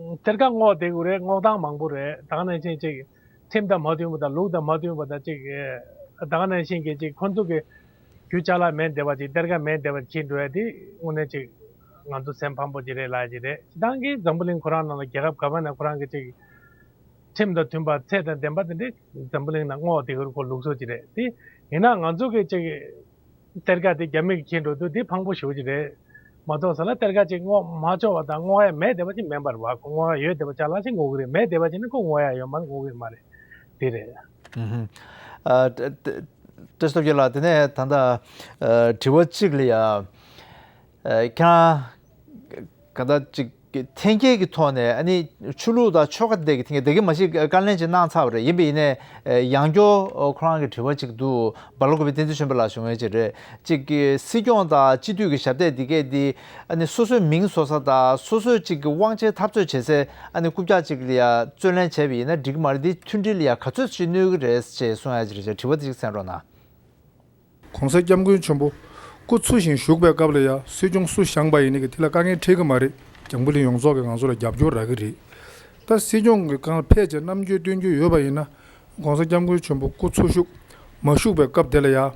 གཏེར་ཁ་སྔོག་བསྡད་དགོས་རེད། སྔོག་སྟངས་མང་པོ་རེད། ད་ག་ནང་བཞིན་ཅིག་ཁྲིམས་དང་མ་མཐུན་པ་དང་ལུགས་དང་མ་མཐུན་པ་དང་ཅིག་ད་ག་ནང་བཞིན་གྱི་ཅིག་ཁོ་ཚོ་གི་རྒྱུ་ཅ་ལག་མེད་བསྡད་པ་ཅིག་གཏེར་ཁ་མེད་བསྡད་པ་ཅིག་འགྲོ་ཡ་དེ་དངོས་གནས་ཅིག་ང་ཚོ་སེམས་ཕམ་པོ་ཅིག་རེད་ལབ་ཡ་ཅིག་རེད། སྤྱིར་བཏང་གི་འཛམ་བུ་གླིང་ཁོ་རང་ནང་ལ་རྒྱལ་ཁབ་ག་པ་ན་ཁོ་རང་གི་ཅིག་ཁྲིམས་དང་མཐུན་པ་ཚད་དང་ལྡན་པ་དེ་འདྲའི་འཛམ་བུ་གླིང་ནང་སྔོག་བསྡད་ཀྱི་ཁོ་ལུགས་སྲོལ་ཅིག་རེད། དེ་ཡིན་ན་ང་ཚོ་གི་ཅིག་གཏེར་ཁ་དེ་རྒྱ་མི་གིས་འཁྱེར་འགྲོ་དུས་དེ་ཕངས་པོ་ཞེ་པོ་ཅིག་རེད་མ་གཏོགས་ས་ལ། གཏེར་ཁ་ཅིག་སྔོག་མ་ཆོག་པ་དང་སྔོག་ཡ་མེད་བསྡད་པ་ཅིག་མིན་པ་རེད་བ། ཁོ་སྔོག་ཡ་ཡོད་བསྡད་པ་ཅ་ལག་ཅིག་སྔོག་གི་རེད། མེད་བསྡད་པ་ཅིག་ནི་ཁོ་སྔོག་ཡ་ཡོད་མ་རེད། སྔོག་གི་མ་རེད། དེ་རེད། ཨུ་ཧུམ། ཨ་བཀྲ་བཀྲ་ཤིས་སྟོབས་རྒྱལ་ལགས། དེ་ནས་ད་ལྟ་ཨ་དྲི་བ་གཅིག་ལ་ཡ། ཨ་ཁྱེད་རང་ག་ད་ཅིག་འཐེན་འཁྱེར་གྱི་ཐོག་ནས་ཨ་ནི་ཆོས་ལུགས་དང་ཆོལ་ཁ་དེ་གི་འཐེན་འཁྱེར་དེ་གི་མ་གཞི་བཀའ་ལན་ཅིག་གནང་ཚར་བ་རེད། ཡིན་པ་ཡིན་ནའི་ཡང་བསྐྱར་ཁོ་རང་གི་དྲི་བ་ཅིག་འདུག་སྦ་ལ་ཀུ་པའི་བསྟན་འཛིན་ཆོས་འཕེལ་ལགས་ཞུ་མཁན་ཅིག་རེད། ཅིག་གི་སྲིད་སྐྱོང་དང་སྤྱི་འཐུས་ཀྱི་ཞབས་སྟེགས་འདི་གས་འདི་ཨ་ནི་སོ་སོའི་མིང་བཟོ་ས་དང་སོ་སོའི་ཅིག་གི་དབང་ཆའི་འཐབ་རྩོད་བྱེད་སའི་ཨ་ནི་རྐུབ་བཀྱག་ཅིག་ལ་ཡ་རྩོད་ལེན་བྱས་པ་ཡིན་ན་འགྲིག་གི་མ་རེད། འདི་མཐུན་སྒྲིལ་ལ་ཡ་ག་ཚོད་ཅིག་གནོད་ཀྱི་རེད་ཅེས་གསུང་ཡ་ཅིག་རེད། དྲི་བ་འདི་ཅིག་གསན་རོགས་གནང་། ༸གོང་ས་༸སྐྱབས་མགོན་ཆེན་པོ་སྐུ་འཚོ་ཞིང་བཞུགས་པའི་སྐབས་ལ་ཡང་སྲིད་སྐྱོང་སུ་བཞེངས་པ་ཡིན་ནའི་དེ་ལ་དཀའ་ངལ་འཕྲད་ཀྱི་མ་རེད། འཛམ་བུ་གླིང་ཡོངས་རྫོགས་ཀྱིས་ང་ཚོ་ལ་རྒྱབ་སྐྱོར་རག་གི་རེད། ད་སྲིད་སྐྱོང་གི་སྒང་ལ་ཕལ་ཆེར་རྣམ་དཔྱོད་སྟོན་རྒྱུ་ཡོད་པ་ཡིན་ན། ༸གོང་ས་༸སྐྱབས་མགོན་ཆེན་པོ་སྐུ་འཚོ་བཞུགས་མ་བཞུགས་པའི་སྐབས་དེ་ལ་ཡང་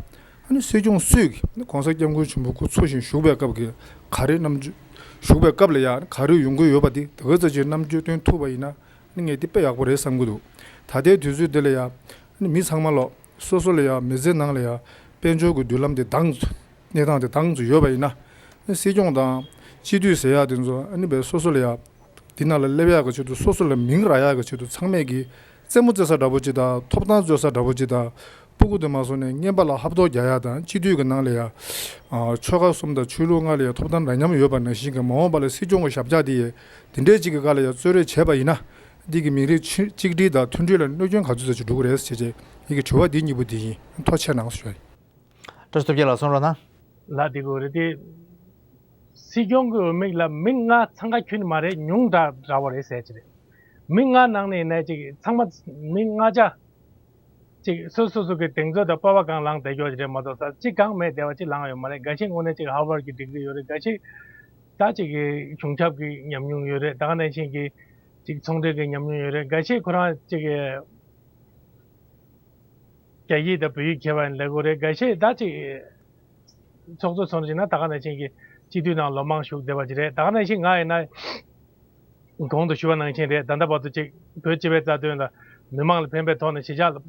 ཨ་ནི་སྲིད་སྐྱོང་སུས་ཀྱིས་༸གོང་ས་༸སྐྱབས་མགོན་ཆེན་པོ་སྐུ་འཚོ་ཞིང་བཞུགས་པའི་སྐབས་ཀྱི་ག་རེ་རྣམ་དཔྱོད་བཞུགས་པའི་སྐབས་ལ་ཡང་ག་རེ་ཡོང་གི་ཡོད་པ་དེ་དེ་ག་ཙམ་ཅིག་རྣམ་དཔྱོད་སྟོན་ཐུབ་པ་ཡིན་ན་ཨ་ནི་ངས་དེ་དཔེ་ཡག་པོ་རེད་བསམ་གྱི་འདུག་ད་ལྟའི་དུས་ཚོད་འདི་ལ་ཡང་ཨ་ནི་མི་ཚང་མ་ལོག་སོ་སོ་ལ་ཡང་མི་ཚེ་ནང་ལ་ཡང་དཔལ་འབྱོར་གྱི་མདུན་ལམ་དེ་དྭངས་གནས་སྟངས་དེ་དྭངས་ཚུལ་ཡོད་པ་ཡིན་ན་ཨ་ནི་སྲིད་སྐྱོང་དང་སྤྱི་འཐུས་ཟེར་ཡག་དེ་ཚོ་ཨ་ནི་བས་སོ་སོ་ལ་ཡང་འདི་ནང་ལ་སླེབས་ཡག་གི་ཆེད་དུ་སོ་སོ་ལ་མིང་རག་ཡག་གི་ཆེད་དུ་ཚང་མས་ཀྱིས་རྩེད་མོ་རྩེ་ས་འདྲ་པོ་ཅིག་དང་ཐོབ་ཐང་རྩོད་ས་འདྲ་པོ་ཅིག་དང་སྤུ་གུ་དེ་མ་སོང་ནས་རྔན་པ་ལ་ཧབ་ཐོག་རྒྱག་ཡག་དང་སྤྱི་འཐུས་ཀྱི་ནང་ལ་ཡང་ཆོལ་ཁ་གསུམ་དང་ཆོས་ལུགས་ལྔ་ལ་ཡང་ཐོབ་ཐང་འདྲ་མཉམ་ཡོད་པ་ནང་བཞིན་གྱི་མ་འོངས་པ་ལ་སྲིད་སྐྱོང་གི་ཞབས་བཅགས་དེ་ཡས་དེ་འདྲའི་ཅིག་གི་སྒང་ལ་ཡང་གཙོ་རེ་བྱས་པ་ཡིན་ན་འདི་གི་མིང་རིགས་གཅིག་སྒྲིལ་དང་མཐུན་སྒྲིལ་ལ་གནོད་སྐྱོན་ག་ཚོད་ཙམ་ཅིག་འགྲོ་གི་རེད་ཟེར་བྱས་ཡི་གི་དྲི་བ་འདི་གཉིས་པོ་འདི་ཡིན། ཐུགས་རྗེ་གནང་ཞུ་ཡ་ཡིན། བཀྲ་ཤིས་སྟོབས་རྒྱལ་ལགས་གསུང་རོགས་གནང་། ལ་འདི་གོ་རེད་དེ། སྲིད་སྐྱོང་གི་འོས་མིག་ལ་མི་ལྔ་འཚང་ཁ་ཁྱོན་ནས་མ་རེད། ཉུང་དྲགས་འདྲ་བོ་རེད་ཟེར་གྱི་རེད། མི་ལྔ་ནང་ནས་ཡིན་ན་ཅིག་ཚང་མ་མི་ལྔ་ཆ་ཅིག་སོ་སོ་སོ་གི་གདེང་ཚོད་དང་སྤོབས་པ་སྒང་ལངས་བསྡད་ཀྱོག་ཅིག་རེད་མ་གཏོགས་ས་གཅིག་གང་མེད་བསྡད་པ་ཅིག་ལངས་ཡོད་མ་རེད། འགའ་ཤས་དངོས་གནས་ཅིག་ཧར་ཝར་གྱི་ཌིག་རི་ཡོད་རེད། འགའ་ཤས་ད་ཅིག་གི་གཞུང་ཞབས་ཀྱི་ཉམས་མྱོང་ཡོད་རེད། ད་ག་ནང་བཞིན་གྱི་ཅིག་ཚོང་འབྲེལ་གྱི་ཉམས་མྱོང་ཡོད་རེད། འགའ་ཤས་ཁོ་རང་ཅིག་གི་རྒྱ་ཡིག་དང་བོད་ཡིག་མཁས་པ་ཡིན་ལབ་དགོས་རེད། འགའ་ཤས་ད་ཅིག་ཚོགས་གཙོ་ཚོར་བྱས་ན་ད་ག་ནང་བཞིན་གྱི་སྤྱི་འཐུས་ནང་ལོ་མང་བཞུགས་བསྡད་པ་ཅིག་རེད། ད་ག་ནང་བཞིན་ང་ཡིན་ན་གོང་དུ་ཞུ་བ་ནང་བཞིན་རེད། ད་ལྟ་བར་དུ་ཅིག་བོད་སྤྱི་པའི་རྩ་དོན་ལ་མི་མང་ལ་ཕན་པའི་ཐོག་ནས་གཞིས་ཆགས་ལ་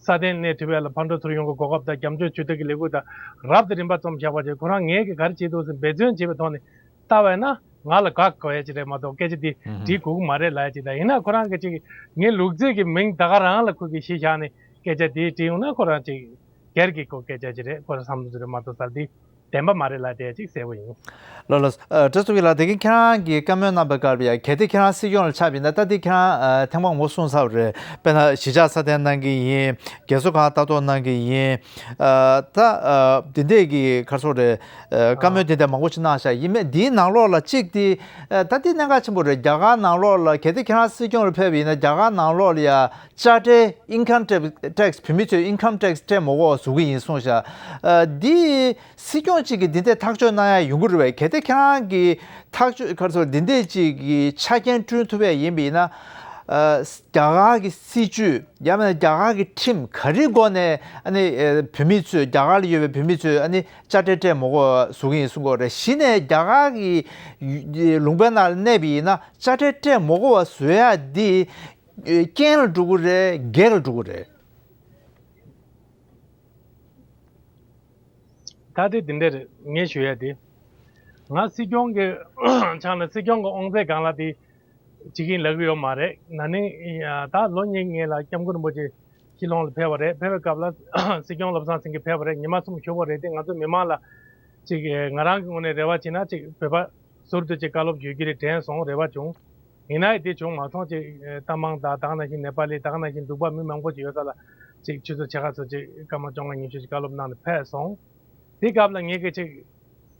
སྲ་བརྟན་གནས་ཐུབ་ཡ་ལ་ཕར་འགྲོ་ཚུར་ཡོང་གི་གོ་སྐབས་དང་རྒྱབ་སྐྱོར་ཇུས་གཏོགས་ཀྱི་ལས་འགུལ་དང་རབ་དང་རིམ་པ་རྩོམ་བཞག་པ་ཅིག་ཁོ་རང་ངས་ཀྱིས་ག་རེ་བྱེད་འདུག་ཟེར་འབད་བརྩོན་བྱེད་པའི་ཐོག་ནས་ལྟ་བས་ན་ང་ལ་དགའ་དགོས་ཡ་ཅིག་རེད་མ་གཏོགས་སྐད་ཆ་འདི་ཨུ་ཧུམ། འདྲི་དགོས་ཀྱི་མ་རེད་ལབ་ཡ་ཅིག་དང་། ཡིན་ན་ཁོ་རང་གི་ཅིག་ངའི་ལུག་རྫི་གི་མིང་ད་ག་རང་ལ་ཁོ་གིས་གཞི་བཞག་ནས་སྐད་ཆ་འདི་དྲིས་ཡོང་ན་ཁོ་རང་ཅིག་སྒེར་གྱི་ཁོ་སྐད་ཆ་ཅིག་རེད། ཁོ་རང་བསམ་བློ་ཅིག་རེད་མ་གཏོགས་ས་འདི་བདེན་པ་མ་རེད་ལབ་དེ་ཅིག་གསལ་པོ་ཡིན། ལགས་ལགས། ཨ་བཀྲ་ཤིས་སྟོབས་རྒྱལ་ལགས། དེ་གིན་ཁྱེད་རང་གིས་བཀའ་མོལ་གནང་པའི་སྐབས་ལ་ཡ་གལ་ཏེ་ཁྱེད་རང་སྲིད་སྐྱོང་ལ་ཆགས་པ་ཡིན་ན། ད་དེ་ཁྱེད་རང་ཨ་ཐེངས་མང་པོ་གསུངས་ཚར་བ་རེད། དཔེར་ན་གཞིས་ཆགས་སྲ་བརྟན་གནང་གི་ཡིན། རྒས་གསོ་ཁང་ལྟ་རྟོག་གནང་གི་ཡིན། ཨ་ད་ཨ་དེ་འདྲས་ཀྱི་ག་རེ་ཟེར་དགོས་རེད། ཨ་བཀའ་མོལ་དེ་འདྲ་མང་པོ་ཞིག་གནང་ཤག་ཡིན་མེད་འདིའི་ནང་ལོགས་ལ་གཅིག་དེ་ཨ་ད་དེ་གནད་འགག་ཆེན་པོ་རེད། རྒྱ་གར་ནང་ལོགས་ལ་གལ་ཏེ་ཁྱེད་རང་སྲིད་སྐྱོང་ལ་ཕེབས་པ་ཡིན་ན་རྒྱ་གར་ནང་ལོགས་ལ་ཡ་དཔྱ་ཁྲལ་income tax བོད་མི་ཚོས་income tax སྤྲད་མ་དགོས་པ་བཟོ་གི་ཡིན་གསུངས་ཤག་ཨ་འདི་སྲིད་སྐྱོང་གཅིག་གིས་འདི་འདྲའི་ཐག་གཅོད་གནང་ཡ་ཡོང་གི་རེད་པས། གལ་ཏེ་ཁྱེད་རང་གིས་ཐག་གཅོད་ག་རེ་ཟེར་འདི་འདྲའི་ཅིག་གི་ཆ་རྐྱེན་བསྐྲུན་ཐུབ་པ་ཡིན་པ་ཡིན་ན། ཨ་རྒྱ་གར་གྱི་སྲིད་བྱུས་ཡང་མིན་ན་རྒྱ་གར་གྱི་ཁྲིམས་ག་རེའི་སྒོ་ནས་ཨ་ནི་ཨ་བོད་མི་ཚོས་རྒྱ་གར་ལ་ཡོད་པའི་བོད་མི་ཚོས་ཨ་ནི་དཔྱ་ཁྲལ་སྤྲད་མ་དགོས་པ་བཟོ་གི་ཡིན་གསུང་གི་ཡོད་རེད། གཞི་ནས་རྒྱ་གར་གྱི་ལུང་པའི་ནང་ལ་གནས་པ་ཡིན་ན་དཔྱ་ཁྲལ་སྤྲད་མ་དགོས་པ་བཟོ་ཡ་འདི་རྐྱེན་ལ་འགྲོ་གི་རེད། གེགས་ལ་འགྲོ་གི་རེད། ད་དེ་འདི་འདྲ་རེད། ངས་ཞུ་ཡ་དེ། ང་སྲིད་སྐྱོང་གི་ཆ་ནས་སྲིད་སྐྱོང་གི་དབང་ཚད་སྒང་ལ་དེ་བྱེད་ཀྱིན་ལབ་ཀྱི་ཡོད་མ་རེད། ན་ནིང་ད་ལོ་གཉིས་སྔོན་ལ་སྐྱབས་མགོན་རིན་པོ་ཆེ་སྤྱི་ལོང་ལ་ཕེབས་པ་རེད། ཕེབས་པའི་སྐབས་ལ་སྲིད་སྐྱོང་བློ་བཟང་སེང་གེ་ཕེབས་པ་རེད། ཉི་མ་གསུམ་བཞུགས་པ་རེད་དེ། ང་ཚོ་མི་མང་ལ་ཅིག་ང་རང་གི་ངོས་ནས་རེ་བ་བྱས་ན་ཅིག་བོད་པ་ཟུར་དུ་ཅིག་བཀའ་སློབ་ཞུ་རྒྱུ་རེད་དྲན་སོང་། རེ་བ་བྱུང་། ཡིན་ནའི་དེ་བྱུང་མ་སོང་། ཅིག་ལྟ་མང་དང་ད་ག་ནང་བཞིན་ནེ་པ་ལི་ད་ག་ནང་བཞིན་འབྲུག་པ་མི་མང་པོ་ཅིག་ཡོད་ས་ལ་ཅིག་ཆུ་ཚོད་ཕྱེད་ཀ་ཙམ་ཅིག་སྐར་མ་བཅོ་ལྔ་ཉི་ཤུ་ཅིག་བཀའ་སློབ་གནང་ནས་ཕེབས་སོང་། དེ་སྐབས་ལ་ངེད་ཀྱིས་ཅིག་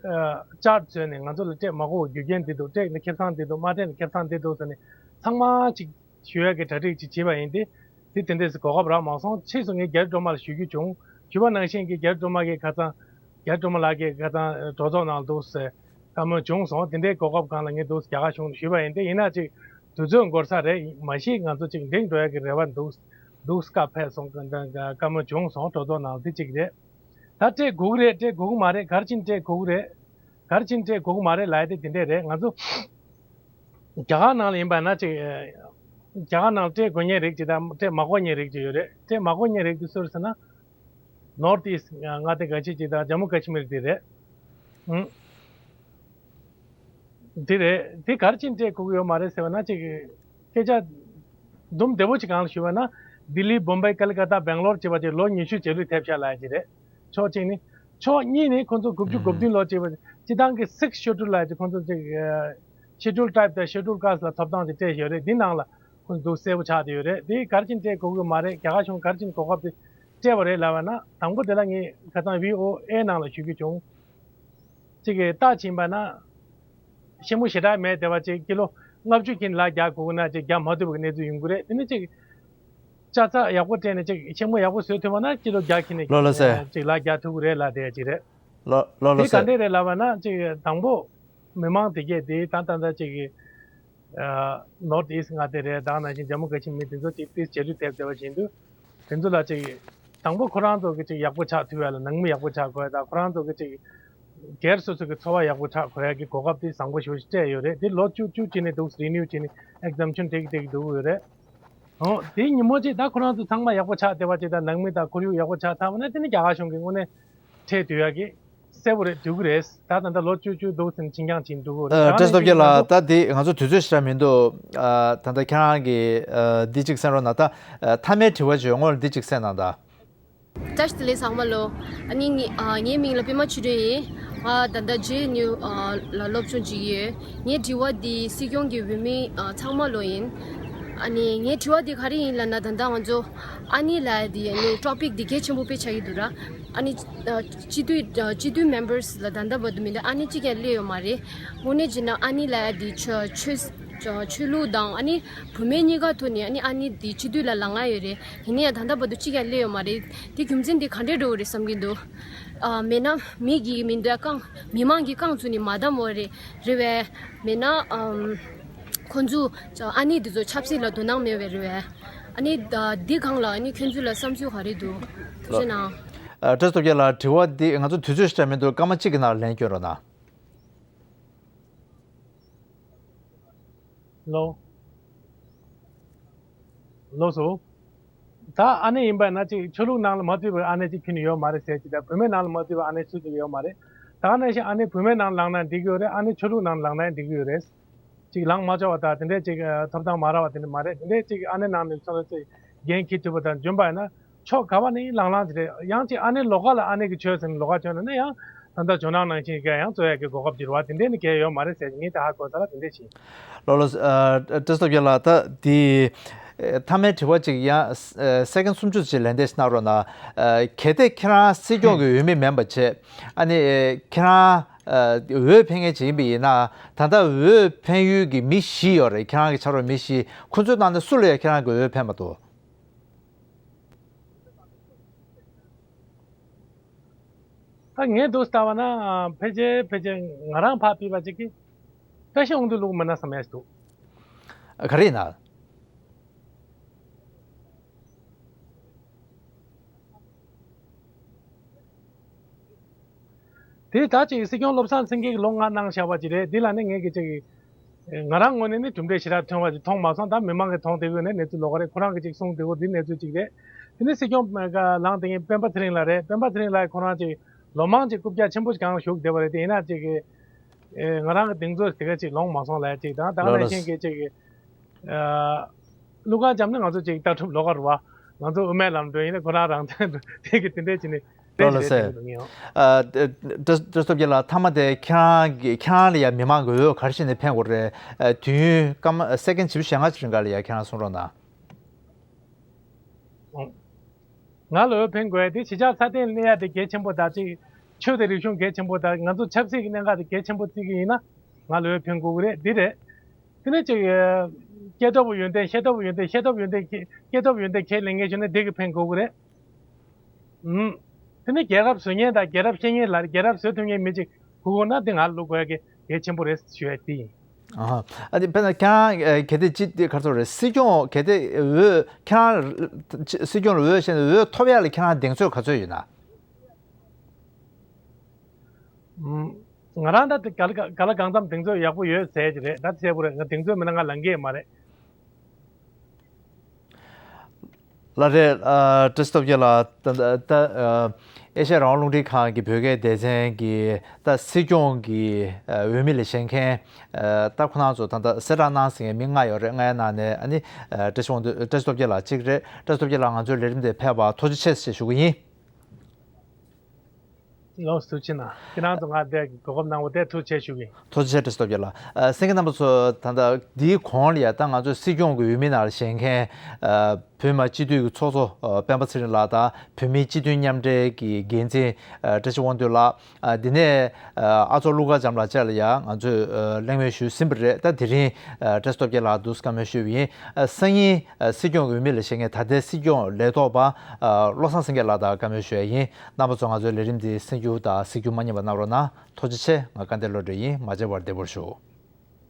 བཅར་བཟོས་ནས་ང་ཚོ་ལ་སྤྲད་མ་དགོས་རྒྱུ་རྐྱེན་འདི་འདུག་སྤྲད་ན་ཁེ་བཟང་འདི་འདུག་མ་སྤྲད་ན་ཁེ་བཟང་འདི་འདུག་ཟེར་ནས་ཚང་མ་ཅིག་ཞུ་ཡག་གི་གྲ་སྒྲིག་ཅིག་བྱས་པ་ཡིན་ཏེ། དེ་དེ་འདྲས་སུ་གོ་སྐབས་རག་མ་སོང་། ཕྱིས་སུ་ངས་རྒྱ་རི་སྒྲོལ་མ་ལ་ཞུ་རྒྱུ་བྱུང་། ཞུས་པ་ནང་བཞིན་གྱི་རྒྱ་རི་སྒྲོལ་མ་གིས་ཁ་སང་རྒྱ་རི་སྒྲོལ་མ་ལགས་ཀྱིས་ཁ་སང་གྲོས་ཚོགས་ནང་འདུག་ཟེར་བཀའ་མོལ་བྱུང་སོང་། དེ་འདྲའི་གོ་སྐབས་སྒང་ལ་ངས་འདུག་རྒྱ་གར་གཞུང་ལ་ཞུས་པ་ཡིན་ཏེ། ཡིན་ན་ཅིག་དུས་ཚོད་འགོར་ས་རེད། མ་གཞི་ང་ཚོ་ཅིག་འགྲིག་འགྲོ་ཡག་གི་རེ་བ་འདུག་འདུག་སྐབས་ཕེབས་སོང་། བཀའ་མོལ་བྱུང་སོང་། གྲོས་ཚོགས་ནང་དེ་གཅིག་རེད། ད་སྤྲད་དགོས་ཀྱི་རེད། སྤྲད་དགོས་ཀྱི་མ་རེད། ག་རེ་བྱས་ནས་སྤྲད་དགོས་ཀྱི་རེད། ག་རེ་བྱས་ནས་སྤྲད་དགོས་ཀྱི་མ་རེད་ལབ་ཡ་དེ་དེ་འདྲས་རེད། ང་ཚོ་རྒྱ་གར་ནང་ལ་ཡིན་པ་ན་ཅིག་རྒྱ་གར་ནང་ལ་སྤྲད་དགོས་མཁན་རིགས་ཅིག་དང་སྤྲད་མ་དགོས་མཁན་རིགས་ཅིག་ཡོད་རེད། སྤྲད་མ་དགོས་མཁན་རིགས་དེ་སུ་རེད་ཟེར་ན། North East མངའ་སྡེ་ཁ་ཤས་ཅིག་དང་ཇམ་མུ་ཀ་ཤི་མིར་དེ་རེད། ཨང་། དེ་རེད། དེ་ག་རེ་བྱས་ནས་སྤྲད་དགོས་ཀྱི་ཡོད་མ་རེད་ཟེར་བ་ན་ཅིག་སྐད་ཆ་དུམ་བདེ་པོ་ཅིག་སྒང་ལ་ཞུས་པ་ན། ལྡི་ལི། བོམ་བེ། ཀ་ལི་ཀ་ཏ། སྦེང་ལོར་བཅས་པ་ཅིག་ལོ་ཉི་ཤུ་རྗེས་ལུས་ཐེབས་ཤག་ལབ་ཡ་ཅིག་རེད། ཕྱོགས་གཅིག་ནི། ཕྱོགས་གཉིས་ནི་ཁོང་ཚོ་དགུ་བཅུ་གོ་བདུན་ལོ་བཅས་པ་སྤྱི་བཏང་གི་Sixth Schedule ལབ་ཡ་ཅིག་ཁོང་ཚོ་ཅིག་Schedule Tribe དང་Schedule Caste ལ་ཐོབ་ཐང་ཅིག་སྤྲད་ཡོད་རེད། འདི་ནང་ལ་ཁོང་ཚོ་གསལ་པོ་ཆགས་བསྡད་ཡོད་རེད། འདི་ག་རེ་བྱས་ནས་སྤྲད་དགོས་ཀྱི་མ་རེད། རྒྱ་གར་གཞུང་ག་རེ་བྱས་ནས་གོ་སྐབས་དེ་སྤྲད་པ་རེད་ལབ་པ་ན། དང་པོ་དེ་ལ་ངས་ཁ་སང་བྷི་ཨོ་ཨེ་ནང་ལ་ཞུ་རྒྱུ་བྱུང་། གཅིག་གིས་རྟགས་ཕྱིན་པ་ན། ཤེད་མོ་ཞེ་དྲག་མེད་བསྡད་པ་ཅིག་ཀི་ལོ་ལྔ་བཅུ་ཁྱེར་ལག་རྒྱག་དགོས་ན་ཅིག་རྒྱག་མ་ཐུབ་པའི་གནས་ཚུལ་ཡོང་གི་རེད། དེ་ནི་ཅིག་ཅ་ཚ་ཡག་པོ་སྤྲད་ནས་ཅིག་ཤེད་མོ་ཡག་པོ་བཟོ་ཐུབ་པ་ན་ཀི་ལོ་བརྒྱ་ཁྱེར་ནས་ལོ་ལ་སེ། ཅིག་ལག་རྒྱག་ཐུབ་ཀྱི་རེད་ལབ་བསྡད་ཅིག་རེད། ལོ་ལོ་ལ་དེ་ག་སེ། འདྲས་རེད་ལབ་པ་ན་ཅིག་དང་པོ་མི་མང་དེ་གས་དེ་ད་ད་ད་ཅིག་གི་ཨ་North East མངའ་སྡེ་རེད། ད་ནང་བཞིན་ཇམ་མུ་ཀ་ཤི་མིར་དེ་ཚོ་ཅིག་ཏིས་རྗེས་ལུས་ཐེབས་བསྡད་པ་བཞིན་དུ་དེ་ཚོ་ལ་ཅིག་ དང་པོ་ཁོ་རང་ཚོ་གི་ཅིག་ཡག་པོ་ཆགས་ཐུབ་ཡ་ལ་ནང་མི་ཡག་པོ་ཆགས་དགོས་ཡ་དང་ཁོ་རང་ཚོ་གི་ཅིག་སྒེར་སོ་སོ་གི་འཚོ་བ་ཡག་པོ་ཆགས་དགོས་ཡ་གི་གོ་སྐབས་དེ་བཟང་པོ་ཞེ་པོ་ཞིག་སྤྲད་ཡོད་རེད། དེ་ལོ་བཅུ་བཅུ་གཅིག་ནས་འདུག་རི་ནིའུ་བྱས་ནས་ཨེག་ཛམ་ཤན་སྤྲད་ཀྱི་སྤྲད་ཀྱི་འདུག་ཡོད་རེད། ཨོ་དེ་ཉིན་མོ་གཅིག་ད་ཁོ་རང་ཚོ་ཚང་མ་ཡག་པོ་ཆགས་བསྡད་པ་ཅིག་དང་ནང་མི་དང་ཁོར་ཡུག་ཡག་པོ་ཆགས་ཚར་བ་ན་དེ་ནི་རྒྱ་གར་གཞུང་གི་དངོས་གནས་ཁྲལ་བསྡུ་ཡ་གི་གསལ་པོ་རེད། འགྲིག་གི་རེད། ད་ད་ལྟ་ལོ་བཅུ་བཅུ་འདུག་ཟིན་ཕྱིན་ཀྱང་ཕྱིན་འགྲོ་གི་རེད། ཨ། བཀྲ་ཤིས་སྟོབས་རྒྱལ་ལགས། ད་འདི་ང་ཚོ་དུས་ཚོད་ཞེ་དྲག་མི་འདུག་ཨ། ད་ལྟ་ཁྱེད་རང་གིས་ཨ། འདི་གཅིག་གསན་རོགས་གནང་། ད་ཨ། མཐའ་མའི་དྲི་བ་བྱོས་སྔོན་ལ་འདི་གཅིག་གསན་གནང་དང་། བཀྲ་ཤིས་བདེ་ལེགས་ཚང་མ་ལོ། ཨ་ནི་ངའི་ཨ། ངའི་མིང་ལ་པད་མ་ཆོས་སྒྲོན་ཡིན། ང་ད་ལྟ་ཇེ་ཨེན་ཡུ་ཨ། ལ་སློབ་སྦྱོང་བྱེད་ཀྱི་ཡོད། ངའི་དྲི་བ་འདི་སྲིད་སྐྱོང་གི་འོས་མི་ཨ། ཚང་མ་ལོ་ཡིན། ཨ་ནི་ངའི་དྲི་བ་འདི་ག་རེ་ཡིན་ལབ་ན་ད་ལྟ་ང་ཚོ་ཨ་ནི་ལགས་འདི་ཨ་ནི་ཊོ་པིག་འདི་གལ་ཆེན་པོ་དཔེ་ཆགས་ཀྱི་འདུག་ར། ཨ་ནི་ཨ། སྤྱི་འཐུས་ཨ། སྤྱི་འཐུས་མེམ་བར་སི་ལ་ད་ལྟ་བར་དུ་མི་འདུག་ཨ་ནི་གཅིག་ཀྱང་སླེབས་ཡོད་མ་རེད། དངོས་གནས་བྱས་ན་ཨ་ནི་ལགས་འདི་ཆོས་ཆོས་ཆོས་ལུགས་དང་ཨ་ནི་བུད་མེད་གཉིས་ཀ་ཐོག་ནས་ཨ་ནི་ཨ་ནི་འདི་སྤྱི་འཐུས་ལ་ལངས་ཡ་ཡོད་རེད། ཡིན་ན་ཡང་ད་ལྟ་བར་དུ་གཅིག་ཀྱང་སླེབས་ཡོད་མ་རེད། དེ་རྒྱུ་མཚན་དེ་ག་འདྲས་འགྲོ་གི་རེད་བསམ་གྱི་འདུག་ཨ། མེད་ན་མི་གི་མི་འདོད་རྐང་མི་མང་གི་རྐང་བཙུགས་ནས་མ་བསྡམས་པ་རེད། རེད་པས། མེད་ན་ཨམ། ཁོང་ཚོ་ཨ་ནི་འདི་ཚོ་ཆབ་སྲིད་ལ་དོ་སྣང་མེད་པས། རེད་པས། ཨ་ནི་ད་འདི་སྒང་ལ་ཨ་ནི་ཁྱོད་ཚོ་ལ་བསམ་ཚུལ་ག་རེ་འདུག་ཐུགས་རྗེ་གནང་། ཨ། བཀྲ་ཤིས་སྟོབས་རྒྱལ་ལགས། དྲི་བ་འདི་ང་ཚོ་དུས་ཚོད་ཞེ་དྲག་མི་འདུག་སྐར་མ་གཅིག་གི་ནང་ལ་ལན་སྐྱོན་རོགས་གནང་། ལགས་སོ། ལགས་སོ། ད་ཨ་ནེ་ཡིན་པ་ན་ཅིག་ཆོས་ལུགས་ནང་ལ་མ་བརྩིས་པའི་ཨ་ནེ་ཅིག་ཁྱོན་ནས་ཡོད་མ་རེད་ཟེར་གྱི། ད་བུད་མེད་ནང་ལ་མ་བརྩིས་པའི་ཨ་ནེ་སུ་ཅིག་ཡོད་མ་རེད། ད་ག་ནང་བཞིན་ཨ་ནེ་བུད་མེད་ནང་ལངས་ན་འགྲིག་གི་ཡོད་རེད། ཨ་ནེ་ཆོས་ལུགས་ནང་ལངས་ན་འགྲིག་གི་ཡོད་རེད། ཅིག་ལངས་མ་ཆོག་པ་དང་དེ་འདྲས་ཅིག་ཐོབ་ཐང་མ་རག་པ་དེ་འདྲས་མ་རེད། དེ་འདྲས་ཅིག་ཨ་ནེ་ནང་ནས་ཚོ་ལ་ཅིག་འགན་འཁྱེར་ཐུབ་པ་དང་འཇོན་པ་ཡིན་ན། ཕྱོགས་ག་བ་ནས་ལངས་ལངས་ཅིག་རེད། ཡང་ཅིག་ཨ་ནེ་ལོགས་ཀ་ལ་ཨ་ནེ་གི་ཆོས་ཟེར་ནས་ལོགས་ཀ་ཆོས་ནང་ནས་ཡང་ད་ལྟ་ཇོ་ནང་ནང་བཞིན་ག་ཡང་རྩོད་ཡ་གི་གོ་སྐབས་འགྱུར་བ་དེ་འདྲས་ནི་གལ་ཡོད་མ་རེད་ཟེར། ངས་ད་ཧ་གོ་ས་ལ་དེ་འདྲས་བྱས། ལགས་ལགས། ཨ། བཀྲ་ཤིས་སྟོབས་རྒྱལ་ལགས། ད་དེ་མཐའ་མའི་དྲི་བ་ཅིག་ཡང་སེ་ཀན་སུམ་ཅུ་ཅིག་ལན་འདེབས་གནང་རོགས་གནང་། ཨ། གལ་ཏེ་ཁྱེད་རང་སྲིད་སྐྱོང་གི་འོས་མི་མིན་པ་བྱས། ཨ་ནི་ཁྱེད་རང་ཨ། འོས་འཕེན་མཁན་ཅིག་ཡིན་པ་ཡིན་ན། ད་ལྟ་འོས་འཕེན་ཡུལ་གྱི་མི་བཞི་ཡོད་རེད། ཁྱེད་རང་གི་ཕྱག་རོགས་མི་བཞི། ཁོ་ཚོའི་ནང་ནས་སུ་ལ་ཡང་ཁྱེད་རང་གི་འོས་འཕེན་པ་འདུག་ད་ངས་འདུག་ལྟ་བ་ན་ཕལ་ཆེར་ཕལ་ཆེར་ང་རང་ཕར་ཕུད་པ་ཅིག་གིས་བཀྲ་ཤིས་དབང་འདུས་བླུག་མིན་ན་བསམ་ཡ་ཞིག་འདུག་ཨ། ག་རེ་ཡིན་ན། དེ་ད་ཅིག་སྲིད་སྐྱོང་བློ་བཟང་སེང་གེ་གིས་ལོ་ལྔ་གནང་བཞག་པ་ཅིག་རེད། འདི་ལ་ནི་ངས་ཀྱི་ཅིག་ང་རང་ངོས་ནས་ནི་གྲུབ་འབྲས་ཞེ་དྲག་ཐོན་པ་ཅིག་མཐོང་མ་སོང་། ད་མི་མང་གིས་མཐོང་བསྡད་ཡོད་ནས་གནས་ཚུལ་ལོགས་ཀ་རེད། ཁོ་རང་གིས་ཅིག་གསུངས་བསྡད་ཡོད། འདི་གནས་ཚུལ་ཅིག་རེད། དེ་ནས་སྲིད་སྐྱོང་ལངས་དེ་ངས་སྤེན་པ་ཚེ་རིང་ལགས་རེད། སྤེན་པ་ཚེ་རིང་ལགས་ཁོ་རང་ཅིག་ལོ་མང་ཅིག་རྐུབ་བཀྱག་ཆེན་པོ་ཞིག་སྒང་ལ་བཞུགས་བསྡད་པ་རེད། དེ་ཡིན་ན་ཅིག་གི་ཨེ། ང་རང་གི་གདེང་ཚོད་དེ་ག་ཅིག་ལོངས་མ་སོང་ལབ་ཅིག་དང་། ད་ག་ནང་བཞིན་གྱི་ཅིག་ཨ། ཀླུ་མཁར་བྱམས་ནི་ང་ཚོ་ཅིག་ལྟ་གྲུབ་ལོགས་ཀ་རེད་པ། ང་ཚོ་དབུ་མའི་ལམ་གྲོན་ཡིན་ན་ཁོ་རང་རང་བཙན་འགྲོ་དེ་གི་དེ་འདྲས་ཅིག་ནི་ལོ་ལ་དེ་སེ། ཅིག་ཡོང་། ཨ། བཀྲ་བཀྲ་ཤིས་སྟོབས་རྒྱལ་ལགས། མཐའ་མ་དེ་ཁྱེད་རང་གི་ཁྱེད་རང་ལ་ཡང་མི་མང་གི་འོས་ག་རེ་བྱས་ནས་འཕེན་དགོས་རེད། ཨ། དུས་ཡུན་སྐར་མ་སེ་ཀན་བཞི་བཅུ་ཞེ་ལྔ་ཅིག་རིང་ག་ལ་ཡང་ཁྱེད་རང་གསུང་རོགས་གནང་། ང་ལ་འོས་འཕེན་དགོས་ཡ་དེ་གཞིས་ཆགས་སྲ་བརྟན་གནས་ཡ་དེ་གལ་ཆེན་པོ་དང་ཅིག་ཆོས་དང་རིག་གཞུང་གལ་ཆེན་པོ་དང་། ང་ཚོ་ཆབ་སྲིད་ཀྱི་གནད་འགག་དེ་གལ་ཆེན་པོ་བརྩི་གི་ཡིན་ན་ང་ལ་འོས་འཕེན་དགོས་ཀྱི་རེད། འདི་རེད། དེ་ནས་ཅིག་སྐྱེས་སྟོབས་ཡོན་ཏན། ཤེས་སྟོབས་ཡོན་ཏན། ཤེས་སྟོབས་ཡོན་ཏན་ཁྱེད། སྐྱེས་སྟོབས་ཡོན་ཏན་ཁས་ལེན་མཁན་བྱུང་ན་འདི་གིས་འཕེན་དགོས་ཀྱི་རེད། ཨུམ། དེ་ནས་རྒྱལ་རབས་བཟོ་མཁན་དང་རྒྱལ་རབས་ཤེས་མཁན་ལ། རྒྱལ་རབས་བཟོ་ཐུབ་མཁན་མི་ཅིག་དགོས་ན་དེ་ང་ལ་བླུག་དགོས་ཡ་གི་གལ་ཆེན་པོ་རེད་ཞུ་ཡ་དེ་ཡིན། ཨ། ཨ། དེ་དཔེར་ན་ཁྱེད་རང་གལ་ཏེ་སྤྱི་འཐུས་ག་ཚོད་རེད། སྲིད་སྐྱོང་གལ་ཏེ་འོས་ཁྱེད་རང་སྲིད་སྐྱོང་ལ་འོས་བཞེས་ནས་འོས་ཐོབ་ཡ་ལ་ཁྱེད་རང་གདེང་ཚོད་ག་ཚོད་ཡོད་ན། ཨུམ། ང་རང་ད་ལྟ་ག་ལ་ག་ལ་གང་འཚམ་གདེང་ཚོད་ཡག་པོ་ཡོད་ཟེར་གྱི་རེད། ད་གསལ་པོ་རེད། ང་གདེང་ཚོད་མེད་ན་ང་ལངས་ཀྱི་ཡོད་མ་རེད། ལགས་རེད། ཨ། བཀྲ་ཤིས་སྟོབས་རྒྱལ་ལགས། ད་ད་ད་ཨ། ཨེ་ཤ་ཡ་རང་དབང་རླུང་འཕྲིན་ཁང་གི་བོད་སྐད་སྡེ་ཚན་གྱི་ད་སྲིད་སྐྱོང་གི་ཨ། འོས་མི་ལ་བཞེངས་མཁན། ཨ། ད་ཁོ་རང་ཚོ་ད་ལྟ་གསལ་བསྒྲགས་གནང་ཟིན་མཁན་མི་ལྔ་ཡོད་རེད། ལྔ་ཡི་ནང་ནས་ཨ་ནི་ཨ། བཀྲ་ཤིས་དབང་འདུས། བཀྲ་ཤིས་སྟོབས་རྒྱལ་ལགས་གཅིག་རེད། བཀྲ་ཤིས་སྟོབས་རྒྱལ་ལགས། ང་ཚོའི་ལས་རིམ་དེ་ཕེབས་པར་ཐུགས་རྗེ་ཆེ་ཞེས་ཞུ་གི་ཡིན། ལགས་སོ། ཐུགས་རྗེ་གནང་། ཁྱེད་རང་ཚོ་ང་དེ་གོ་སྐབས་གནང་བ་དེ་ཐུགས་རྗེ་ཆེ་ཞུ་གི་ཡིན། ཐུགས་རྗེ་ཆེ། བཀྲ་ཤིས་སྟོབས་རྒྱལ་ལགས། ཨ། གསན་མཁན་རྣམ་པ་ཚོ། ད་ལྟ་འདིའི་གོང་ལ་ཡ་ད་ང་ཚོའི་སྲིད་སྐྱོང་གི་འོས་མི་ནང་ལ་བཞེངས་མཁན། ཨ། བོད་མི་མང་སྤྱི་འཐུས་ཀྱི་ཚོགས་གཙོ་ཨ། སྤེན་པ་ཚེ་རིང་ལགས་དང་བོད་མིའི་སྤྱི་མཐུན་མཉམ་འབྲེལ་གྱི་འགན་འཛིན་ཨ། བཀྲ་ཤིས་དབང་འདུས་ལགས། ཨ། འདི་ནས་ཨ། ཨ་མཚོ་ཀླུ་མཁར་བྱམས་ལགས་བཅས་ལ་ཡང་ང་ཚོས་ཨ། གླེང་མོལ་ཞུས་ཟིན་པ་རེད། ད་དེ་རིང་ཨ། བཀྲ་ཤིས་སྟོབས་རྒྱལ་ལགས་འདུག་བཀའ་མོལ་ཞུས་པ་ཡིན། ཨ། སང་ཉིན་ཨ། སྲིད་སྐྱོང་གི་འོས་མི་ལ་བཞེངས་མཁན་ད་ལྟའི་སྲིད་སྐྱོང་ལས་ཐོག་པ་ཨ། བློ་བཟང་སེང་གེ་ལགས་དང་བཀའ་མོལ་ཞུ་ཡ་ཡིན། རྣམ་པ་ཚོ་ང་ཚོའི་ལས་རིམ་འདི་གསན་རྒྱུ་དང་གཟིགས་རྒྱུ་མ་བསྙེལ་བ་གནང་རོགས་གནང་། ཐུགས་རྗེ་ཆེ། ང་སྐལ་ལྡན་བློ་གྲོས་ཡིན། མ་མཇལ་བར་བདེ་པོར་བཞུགས།